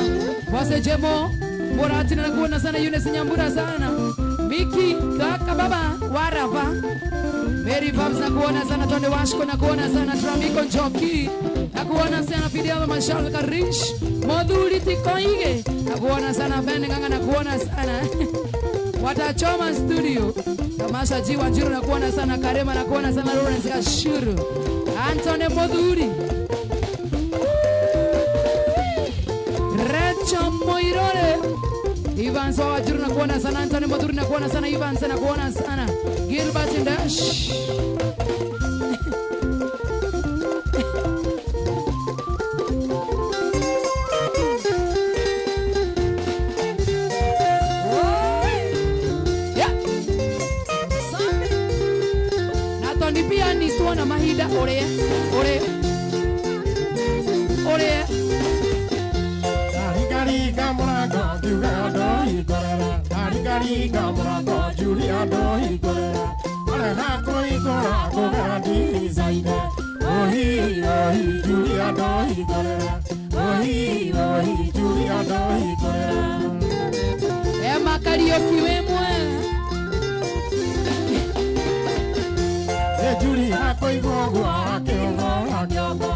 Speaker 1: Wase Jemo Borati na kuona sana Eunice Nyambura sana. Miki kaka baba Warava. Mary Vabs na kuona sana Tonde Washko na kuona sana Tramiko Njoki na kuona sana Fidel Mashal Karish Modhuri Tikoige na kuona sana Ben Nganga na kuona sana Watachoma studio Tamasha G Wanjiru na kuona sana Karema na kuona sana Lawrence Kashuru Antone Modhuri Recho Moirore Ivan Sawajiru na kuona sana Antone Modhuri na kuona sana Ivan na kuona sana Gilbert Ndash Yeah. Na tondi pianist wona mahinda ore ore ore
Speaker 2: Ndarikaringa mũrango ngiuga ndohingũrĩra ndarikaringa mũrango Julia ndohingũrĩra arega kũhingũra ngũgera ndirica-inĩ ohi ohi Julia ndohingũrĩra ohi ohi Julia ndohingũrĩra.
Speaker 1: Emma Kariuki wĩ mwega.
Speaker 2: Ĩ Julia kũigua ũguo akĩũgũra kĩongo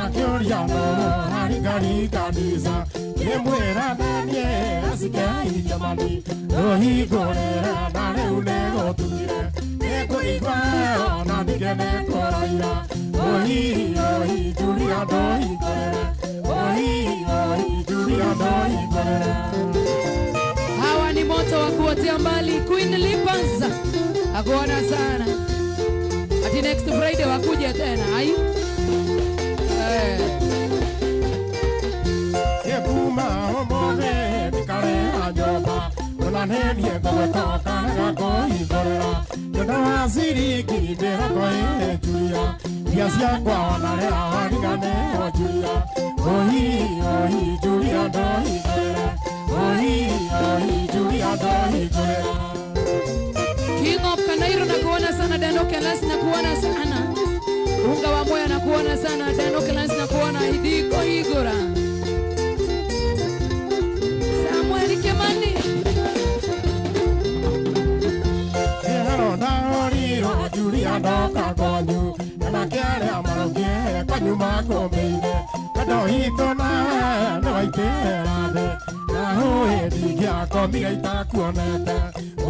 Speaker 2: akĩũria nũũ arikaringa ndirica ngĩmwĩra nĩ niĩ acikei jamani ndohingũrĩra na rĩu nĩgũtukire nĩngũigua heho na ningĩ nĩkũraira ohi ohi Julia ndohingũrĩra ohi ohi Julia ndohingũrĩra.
Speaker 1: Hawa ni moto wa kuotea mbali. Queen Lipanza akuona sana. Ati next Friday wakuje tena ai
Speaker 2: Kuma ũmũthĩ ndikarĩha nyũmba ona nĩ niĩ ngũgĩtoka ngakũhingũrĩra nĩ ũndũ wa ciringi mĩrongo ĩrĩ Julia iria ciakwa ona rĩrĩa wariganĩrwo Julia ohi ohi Julia ndohingũrĩra ohi ohi Julia ndohingũrĩra.
Speaker 1: King of Kanairo na kuona sana Dano Kelas na kuona sana Unga wa Moya na kuona sana Dano Kelas na kuona Idiko Igora Samuel Kimani
Speaker 2: Hero ndaũrirwo Julia ndoka kwanyu nyanake arĩa marũngiĩ kwanyu makũmĩire wendo Witũ nawe nĩ waitĩra thĩ na hũĩ ndingĩakomire itakuonete.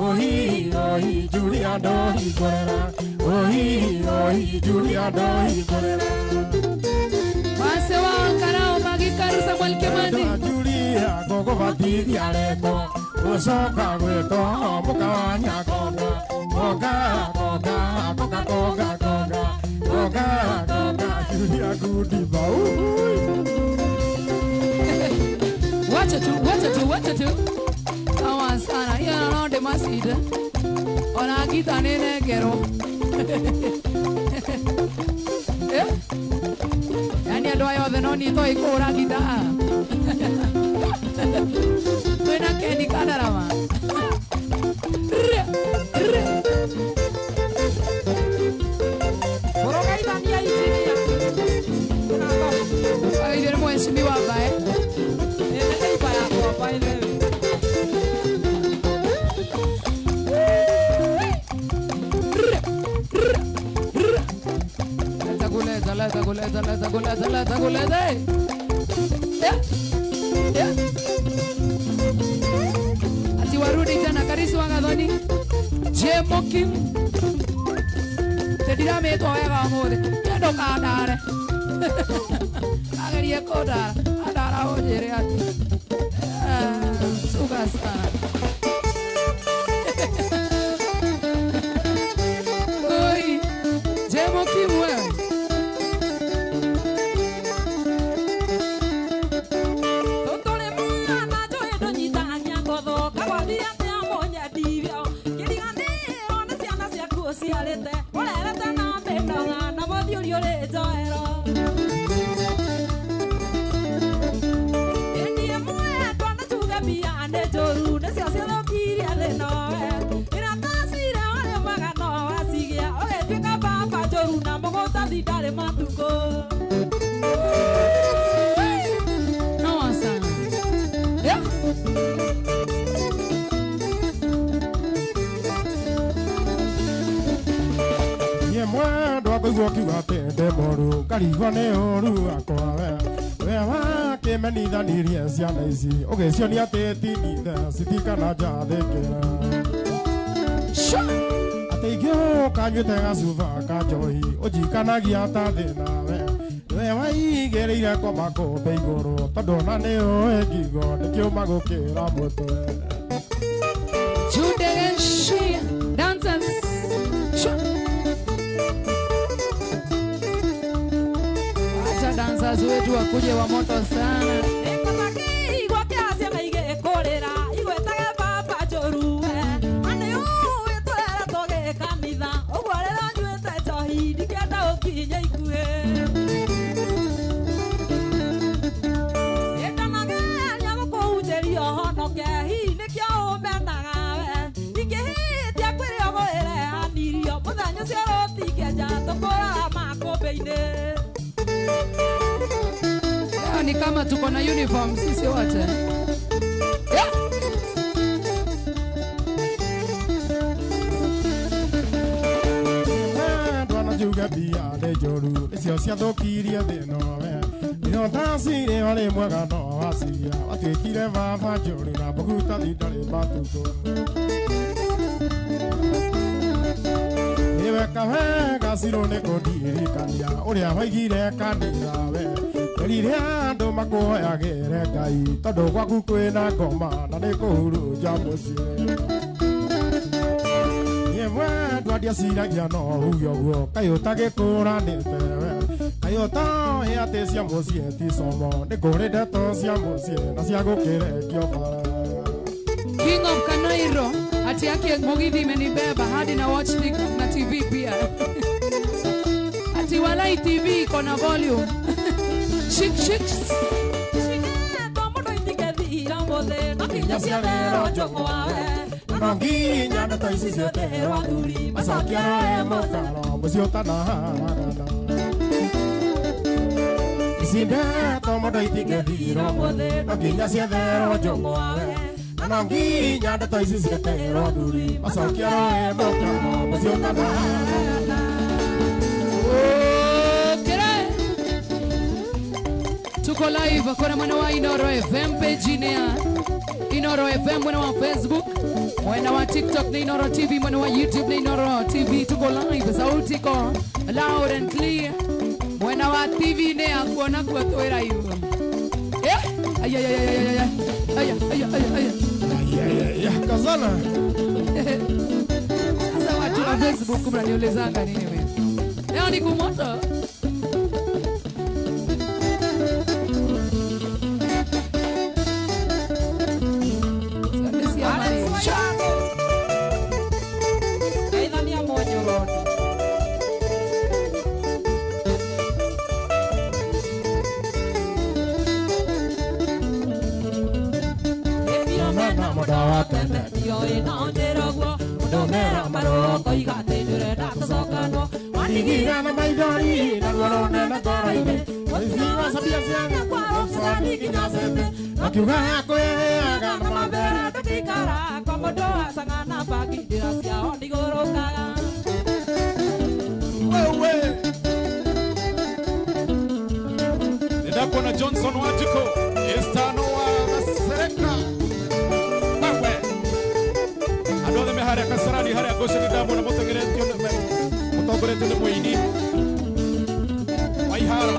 Speaker 2: Ohi ohi Julia ndohingũrĩra. Ohi ohi Julia ndohingũrĩra.
Speaker 1: Wase wa Olkarao Magikaru Samuel Kimani.
Speaker 2: Julia ngũgũbatithia retwo ũcoka gwĩtwo mũka wa Nyagonga. Gonga gonga gonga gonga gonga gonga gonga Julia Gudiba.
Speaker 1: Wacha tu, wacha tu, wacha tu. Sawa sana. Hiyo naona ndĩmacinde. Ona ngita nĩ nengerwo. Eh? Yaani andũ aya othe no niĩ toĩ kũhũra ngita haha. Twĩna Ken Kandarama.
Speaker 3: Kũrũgaithania injinia.
Speaker 1: Ithuĩ nĩ mheshimiwa mbae.
Speaker 3: Ĩ nĩ neighbor yakwa by the way.
Speaker 1: Leta kuleta, leta kuleta, leta kuleta, leta kuleta. Eh? Eh? Ati warudi tena Karisi wa Gathoni. Jemo Kim. Ndĩrametwo wega ũmũthĩ. Ye ndũkandare. Agerie kũndara. Andara ũnjĩre atĩ. Suka sana. Oi. Jemo Kim wewe.
Speaker 3: Tũtũrĩ mwana njũĩ ndũnyitanagia ngotho kagwathi atĩa mũnyendithio kĩriganĩro nĩ ciana ciaku ũciarĩte ũrerete na mĩnoga na mũthiũri ũrĩ njoero. Ĩniĩ mwendwa nĩ njuge mbia nĩ njũru nĩcio ciathũkirie thĩ nowe iratacire ũrĩ mwega no wacigĩa ũgĩtuĩka baba njũru na mũgũtathi ndarĩ matukũ.
Speaker 1: Sawa sana. Yeah.
Speaker 2: Niĩ mwendwa ngũigua ũkiuga atĩ ndĩ mũũru ngarigwo nĩ ũũru wakwa we. We wakĩmenithanirie ciana ici ũgĩcionia atĩ tinithe citikana njathĩkĩra. Atĩ ingĩũka nyuĩte gacuba ka njohi ũnjikanagia ta thĩna we. We waigĩrĩire kwa makũmbĩ igũrũ tondũ ona nĩ ũĩ ngingo nĩkĩũma gũkĩra mũtwe.
Speaker 1: Jude and she dancers. Sure. Acha dancers wetu wakuje wa moto sana.
Speaker 3: Nĩkũbatiĩ kĩa ciana igĩkũrĩra igwĩtage baba njũru we. Na nĩ ũĩ tũreretwo gĩkanitha ũguo rĩrĩa nyuĩte njohi ndingĩenda ũkinye ikuhĩ. Ndanageria gũkũhunjĩria ũhonoke hihi nĩkĩo ũmenaga we. Ingĩhĩtia kwĩrĩ ũgũĩrehanirio mũthenya ũcio rũtingĩenja tũkũraga makũmbĩ-inĩ.
Speaker 1: Leo ni kama tuko na uniform sisi wote. Yeah.
Speaker 2: Mwendwa na njuge mbia nĩ njũru nĩcio ciathũkirie thĩ nowe. Ironda cirĩ warĩ mwega no waciria watuĩkire baba njũru na mũgutathi ndarĩ matukũ. Nĩweka wega Cirũ nĩ kũndirikania ũrĩa waigire kanitha we. Erire andũ makũhoyagĩre Ngai tondũ gwaku kwĩna ngoma na nĩ kũhurunja mũciĩ. Niĩ mwendwa ndieciragia no uge ũguo kaĩ ũtagĩkũranĩte we. Kaĩ ũtoĩ atĩ cia mũciĩ ti como nĩ kũrĩ ndeto cia mũciĩ na cia gũkĩrengio bara.
Speaker 1: King of Kanairo ati yake Mugithi imenibeba hadi na watch TikTok na TV pia. Ati walai TV iko na volume. Shik shik.
Speaker 3: Shiketwo mũndũ itingĩthira ũmũthĩ no nginya cietherwo njũng'wa we.
Speaker 2: No nginya ndeto ici cietherwo athuri macokie roe mũkaro mũciĩ ũtanaharagana. Ici ndeto mũndũ itingĩthira ũmũthĩ no nginya cietherwo njũng'wa we. No nginya ndeto ici cietherwo athuri macokie roe mũkaro mũciĩ ũtanaharagana.
Speaker 1: Okere. Tuko Tuko live kona mwana wa Inoro FM page ni ya Inoro FM, mwana wa Facebook, mwana wa TikTok ni Inoro TV, mwana wa YouTube ni Inoro TV. Tuko live, sauti ko loud and clear. Mwana wa TV ne akuona kwa toera hiyo. Eh? Ay ay ay ay ay ay. Ay ay ay ay.
Speaker 2: Ay ay kazana.
Speaker 1: Sasa watu wa Facebook mnaniulizanga nini wewe? Leo ni kumoto.
Speaker 2: Ndigirana maidori na ruorone na ngoro-inĩ Waciwa sabia ciana kwa nginya cete Akiuga kwĩheaga na mambere
Speaker 3: ndũngĩikara kwa mũndũ acaga na bangi ndĩra ciao ndigũrũkaga.
Speaker 4: Wewe Nĩndakũona Johnson Wanjikũ Estano wa Gasereka. Wewe andũ othe me harĩa Kasarani harĩa Goshen ndamona mũteng'eretio mũtongoretio nĩ mũini Waihara.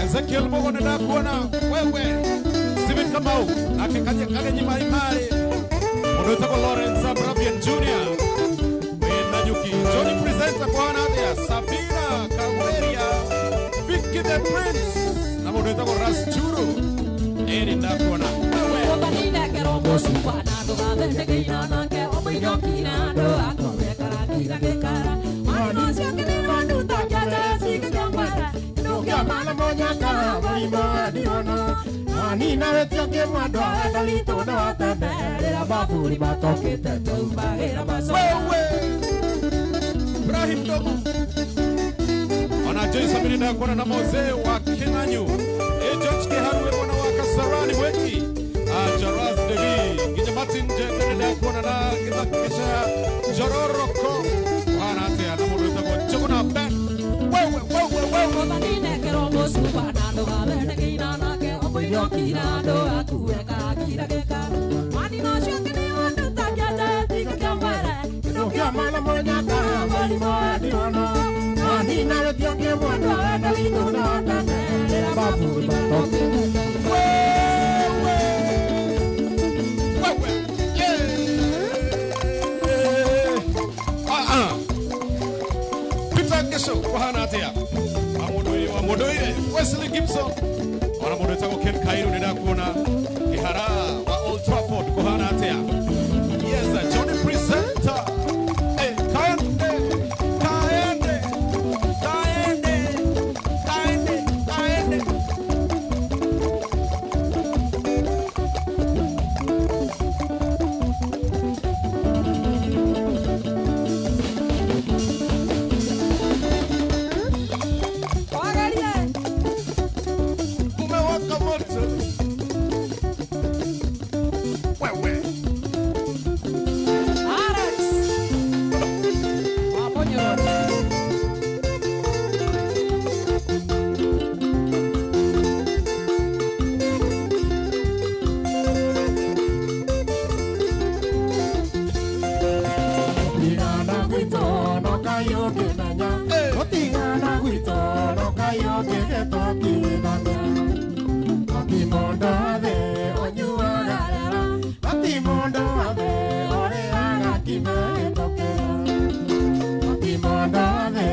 Speaker 4: Ezekiel Mogone ndakuona wewe Steven Kamau akikaje kage nyima imari mundu witagwo Lawrence Abrabian Jr. wena Nyuki Johnny presenter kwana atia Sabina Kaweria Vicky the Prince na mundu witagwo Ras Churu eri ndakuona wewe Ibrahim Dogu ona Joyce Amini ndakuona na Mose wa Kinanyu George Keharuwe mwana wa Kasarani Mweki Jaraz Devi Gija Martin Jendene ndakuona na Githakisha Jororoko wana atia na mundu witagwo Njuguna Ben wewe wewe wewe Peter Gesho wahana atia Amodoire Wesley Gibson ona mundu witagwo Ken Kairu nĩndakuona Kihara wa Old Trafford kuhana atia. Yes, Johnny presenter. Hey, kaende kaende kaende kaende kaende. Kumewaka moto. Wewe
Speaker 2: wathe ũrĩaga kĩmahĩtũkĩra. No ti mũndũ wothe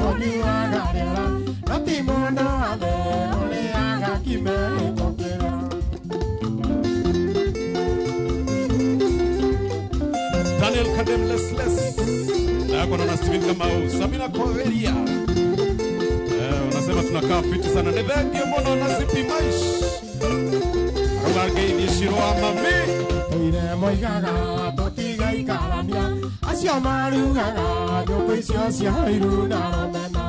Speaker 2: ũnyuaga rĩera, no ti mũndũ wothe ũrĩaga kĩmahĩtũkĩra.
Speaker 4: Daniel Kadem Lesles na na Steven Kamau, Sabina Koveria. Unasema tunakaa fiti sana. Ni thank you muno na Zipi Maish. Arauga ngeithi Shiro wa mami.
Speaker 2: Toire moigaga tũtigaikarania, acio marugaga nyũngũ icio cia iru na rũmena.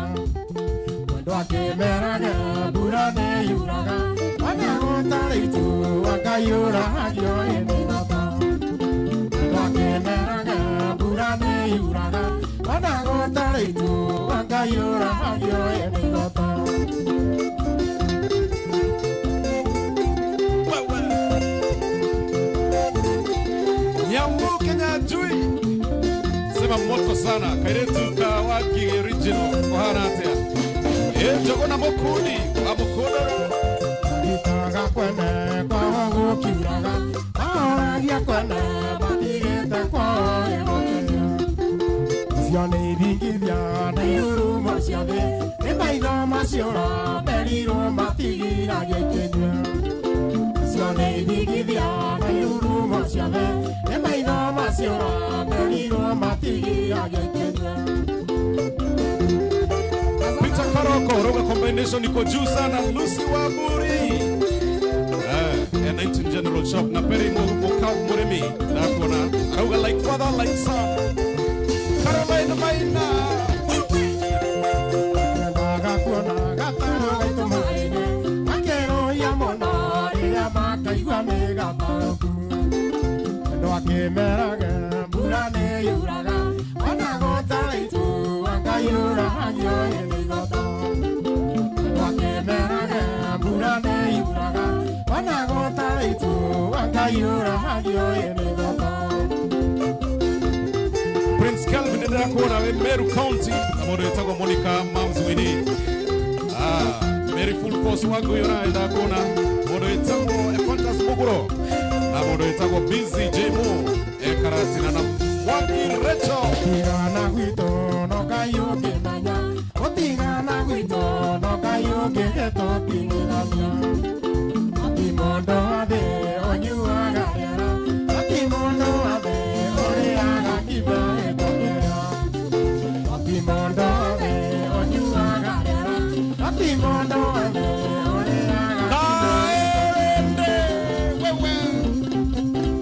Speaker 2: Mwendwa akĩmeraga mbura nĩyuraga, ona gũtarĩ itu akaiyũragio ĩmĩgata. Mwendwa akĩmeraga mbura nĩyuraga, ona gũtarĩ itu akaiyũragio ĩmĩgata.
Speaker 4: Nyambu Kenya Jui. Sema moto sana. Kairetu Kawaki original. Kohana atia. Jogona Mokuni. Wa Mokodoro.
Speaker 2: Itaga kwene kwao gũkiuraga, mahoragia kwene matigĩte kwao ĩgũkĩria. Icio nĩ ithingithia na irurumo cia thĩ, nĩ maitho maciũra merirwo matigiragia ikĩnyua. Icio nĩ ithingithia na irurumo cia thĩ, nĩ maitho maciũra merirwo matigiragia ikĩnyua.
Speaker 4: Peter Karoko, Roga combination iko juu sana. Lucy Waburi. 19 General Shop na Perry Mukau Murimi. Ndakuona Arauga like father like son. Caroline Maina.
Speaker 2: Nyendaga kuona gatarũ gaitũ maĩ-inĩ, makerũhia mũno rĩrĩa makaigua mĩgatarũku. Mwendwa akĩmeraga mbura nĩyuraga, ona gũtarĩ itu akaiyũragio ĩmĩgota. Mwendwa akĩmeraga mbura nĩyuraga, ona gũtarĩ itu akaiyũragio ĩmĩgota.
Speaker 4: Prince Kelvin ndakuona we Meru County na mũndũ wĩtagwo Monica Mams Winnie. Mary Full Force wangu yona ndakuona mũndũ wĩtagwo Efantas Muguro na mũndũ wĩtagwo Busy J Mo Karatina na Mwangi Rachel.
Speaker 2: Gũtigana gwitũ no Ngai ũngĩmenya, gũtigana gwitũ no Ngai ũngĩgĩtũtigithania. No ti mũndũ wothe ũnyuaga rĩera, no ti mũndũ wothe ũrĩaga kĩmahĩtũkĩra. No ti mũndũ wothe ũnyuaga rĩera, no ti mũndũ wothe ũrĩaga
Speaker 4: Kaende wewe.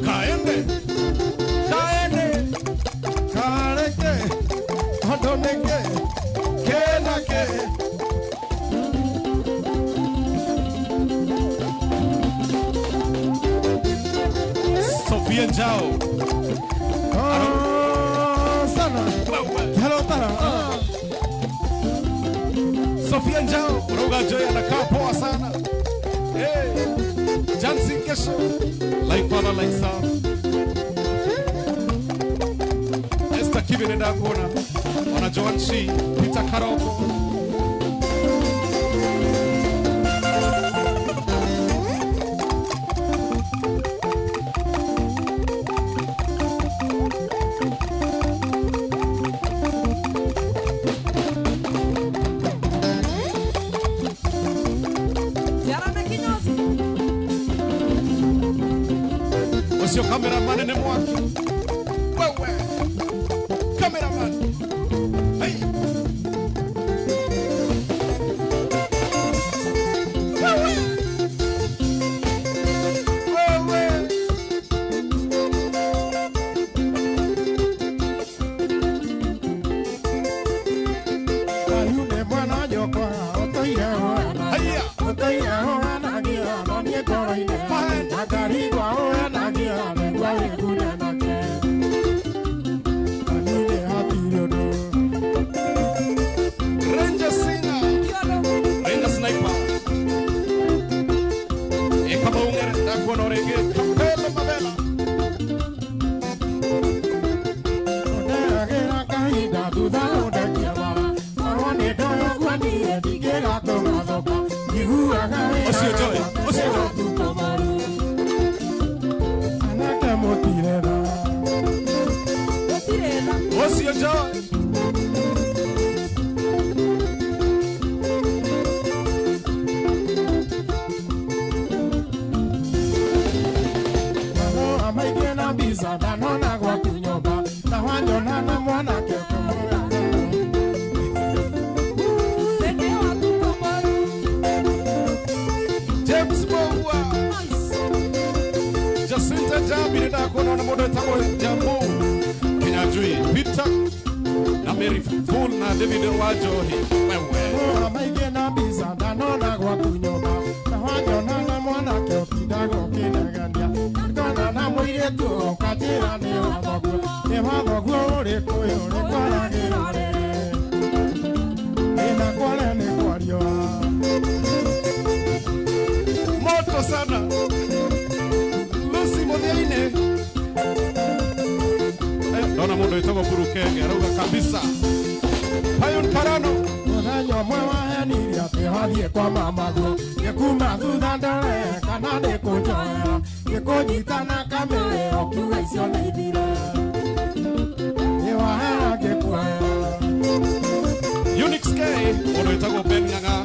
Speaker 4: Kaende. Kaende.
Speaker 2: Kareke, ondoneke,
Speaker 4: Kenake. Sofia Njao.
Speaker 2: Oh, sana. Hello, tara.
Speaker 4: Sofia Njao. Roga Joy anakaa poa sana. Hey. Jansi kesho. Like father like son. Esther Kivin ndakuona. Ona Joan Shi, Peter Karoko. Ucio cameraman ni mwaki. Wewe. Cameraman. Hey. Wewe. Wewe.
Speaker 2: Ayune mwana nyokwa, ũtũire
Speaker 4: Haya.
Speaker 2: ũtũire ũhanagia, no niĩ ngoro-inĩ. Ngarigwa ũhanagia, nĩguo wĩgune nake.
Speaker 4: Radio Joy.
Speaker 2: Ndanona gwaku nyũmba na wanyona na mwanake
Speaker 4: James Mongwa Jacinta Jambi ndakuona na mundu etagwo Jambu Kinyanjui Peter na Mary Fool na David Wajohi wewe
Speaker 2: maingĩ na mbica ndanona gwaku nyũmba na wanyona na mwanake ũtindaga ũkĩnegenia ndona na mũirĩtu ũkanjĩra nĩ wathoguo nĩ wathoguo ũrĩkũ ũyũ ũrĩkwaragĩrwo ĩna kware nĩ kwario
Speaker 4: moto sana Lucy Muthiaine ndona mundu wĩtagwo Burukenge arauga kabisa Payon Karano
Speaker 2: mũthenya ũmwe wahenirie atĩ wathiĩ kwa mamaguo ngĩkuma thutha ndore kana nĩkũnjoera ngĩkũnyita na kamĩrĩ ũkiuga icio nĩ ithire nĩwahera ngĩkuoera
Speaker 4: Unix K mundu wĩtagwo Ben Ng'ang'a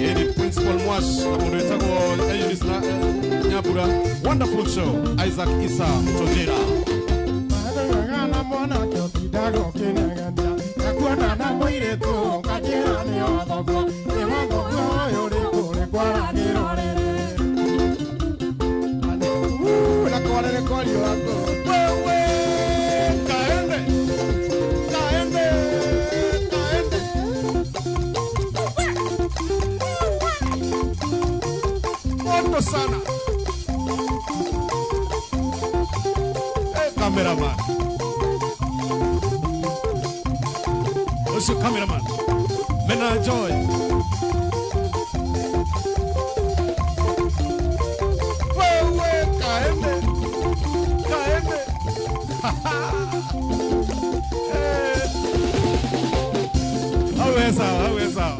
Speaker 4: Edi Principal Mwash na mundu wĩtagwo Eunice na Nyabura. Wonderful show Isaac Isa Mtojera
Speaker 2: na mwanake ũtindaga ũkĩnegenia ngakuona na mũirĩtu ũkanjĩra nĩ wathoguo nĩ wathoguo ũyũ ũrĩkũ ũrĩkwaragĩrwo rĩrĩ na kware nĩ kwario waku
Speaker 4: wewe kaende kaende kaende moto sana. Hey, cameraman Usu cameraman Mena Joy wewe kaende kaende awe sawa awe sawa.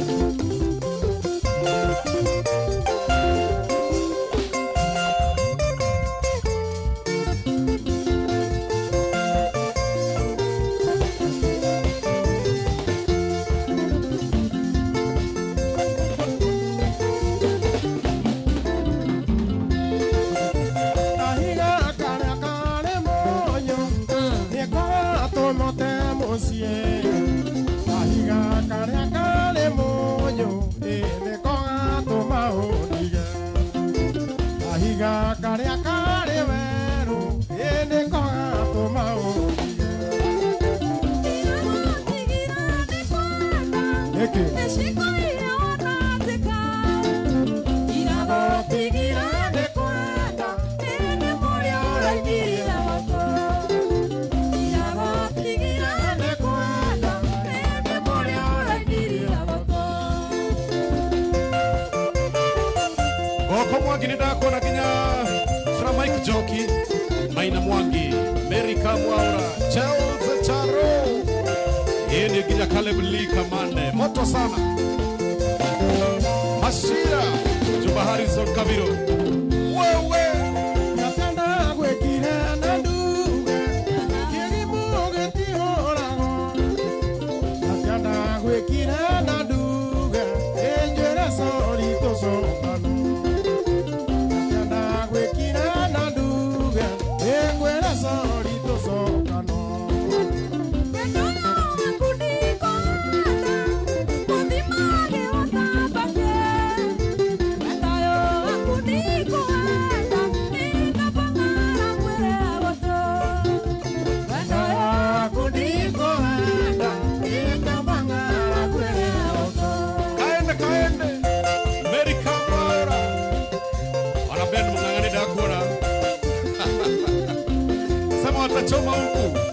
Speaker 4: Goko Mwangi nĩndakona nginya Sir Mike Joki Maina Mwangi Mary Kamwaura Charles Charo yeye nginya Caleb Lee Kamande moto sana Mashira Juba Harrison Kabiro wewe
Speaker 2: Napenda gwĩkire na nduge kĩrimũ gĩtihũragwo Napenda gwĩkire na nduge ĩnjĩre sori tũcũkano Napenda gwĩkire na nduge ĩngwĩre sori tũcũkano
Speaker 4: Kaende kaende Mary Kamwaura ona Ben Mung'ang'a nĩndakona sema watachoma huku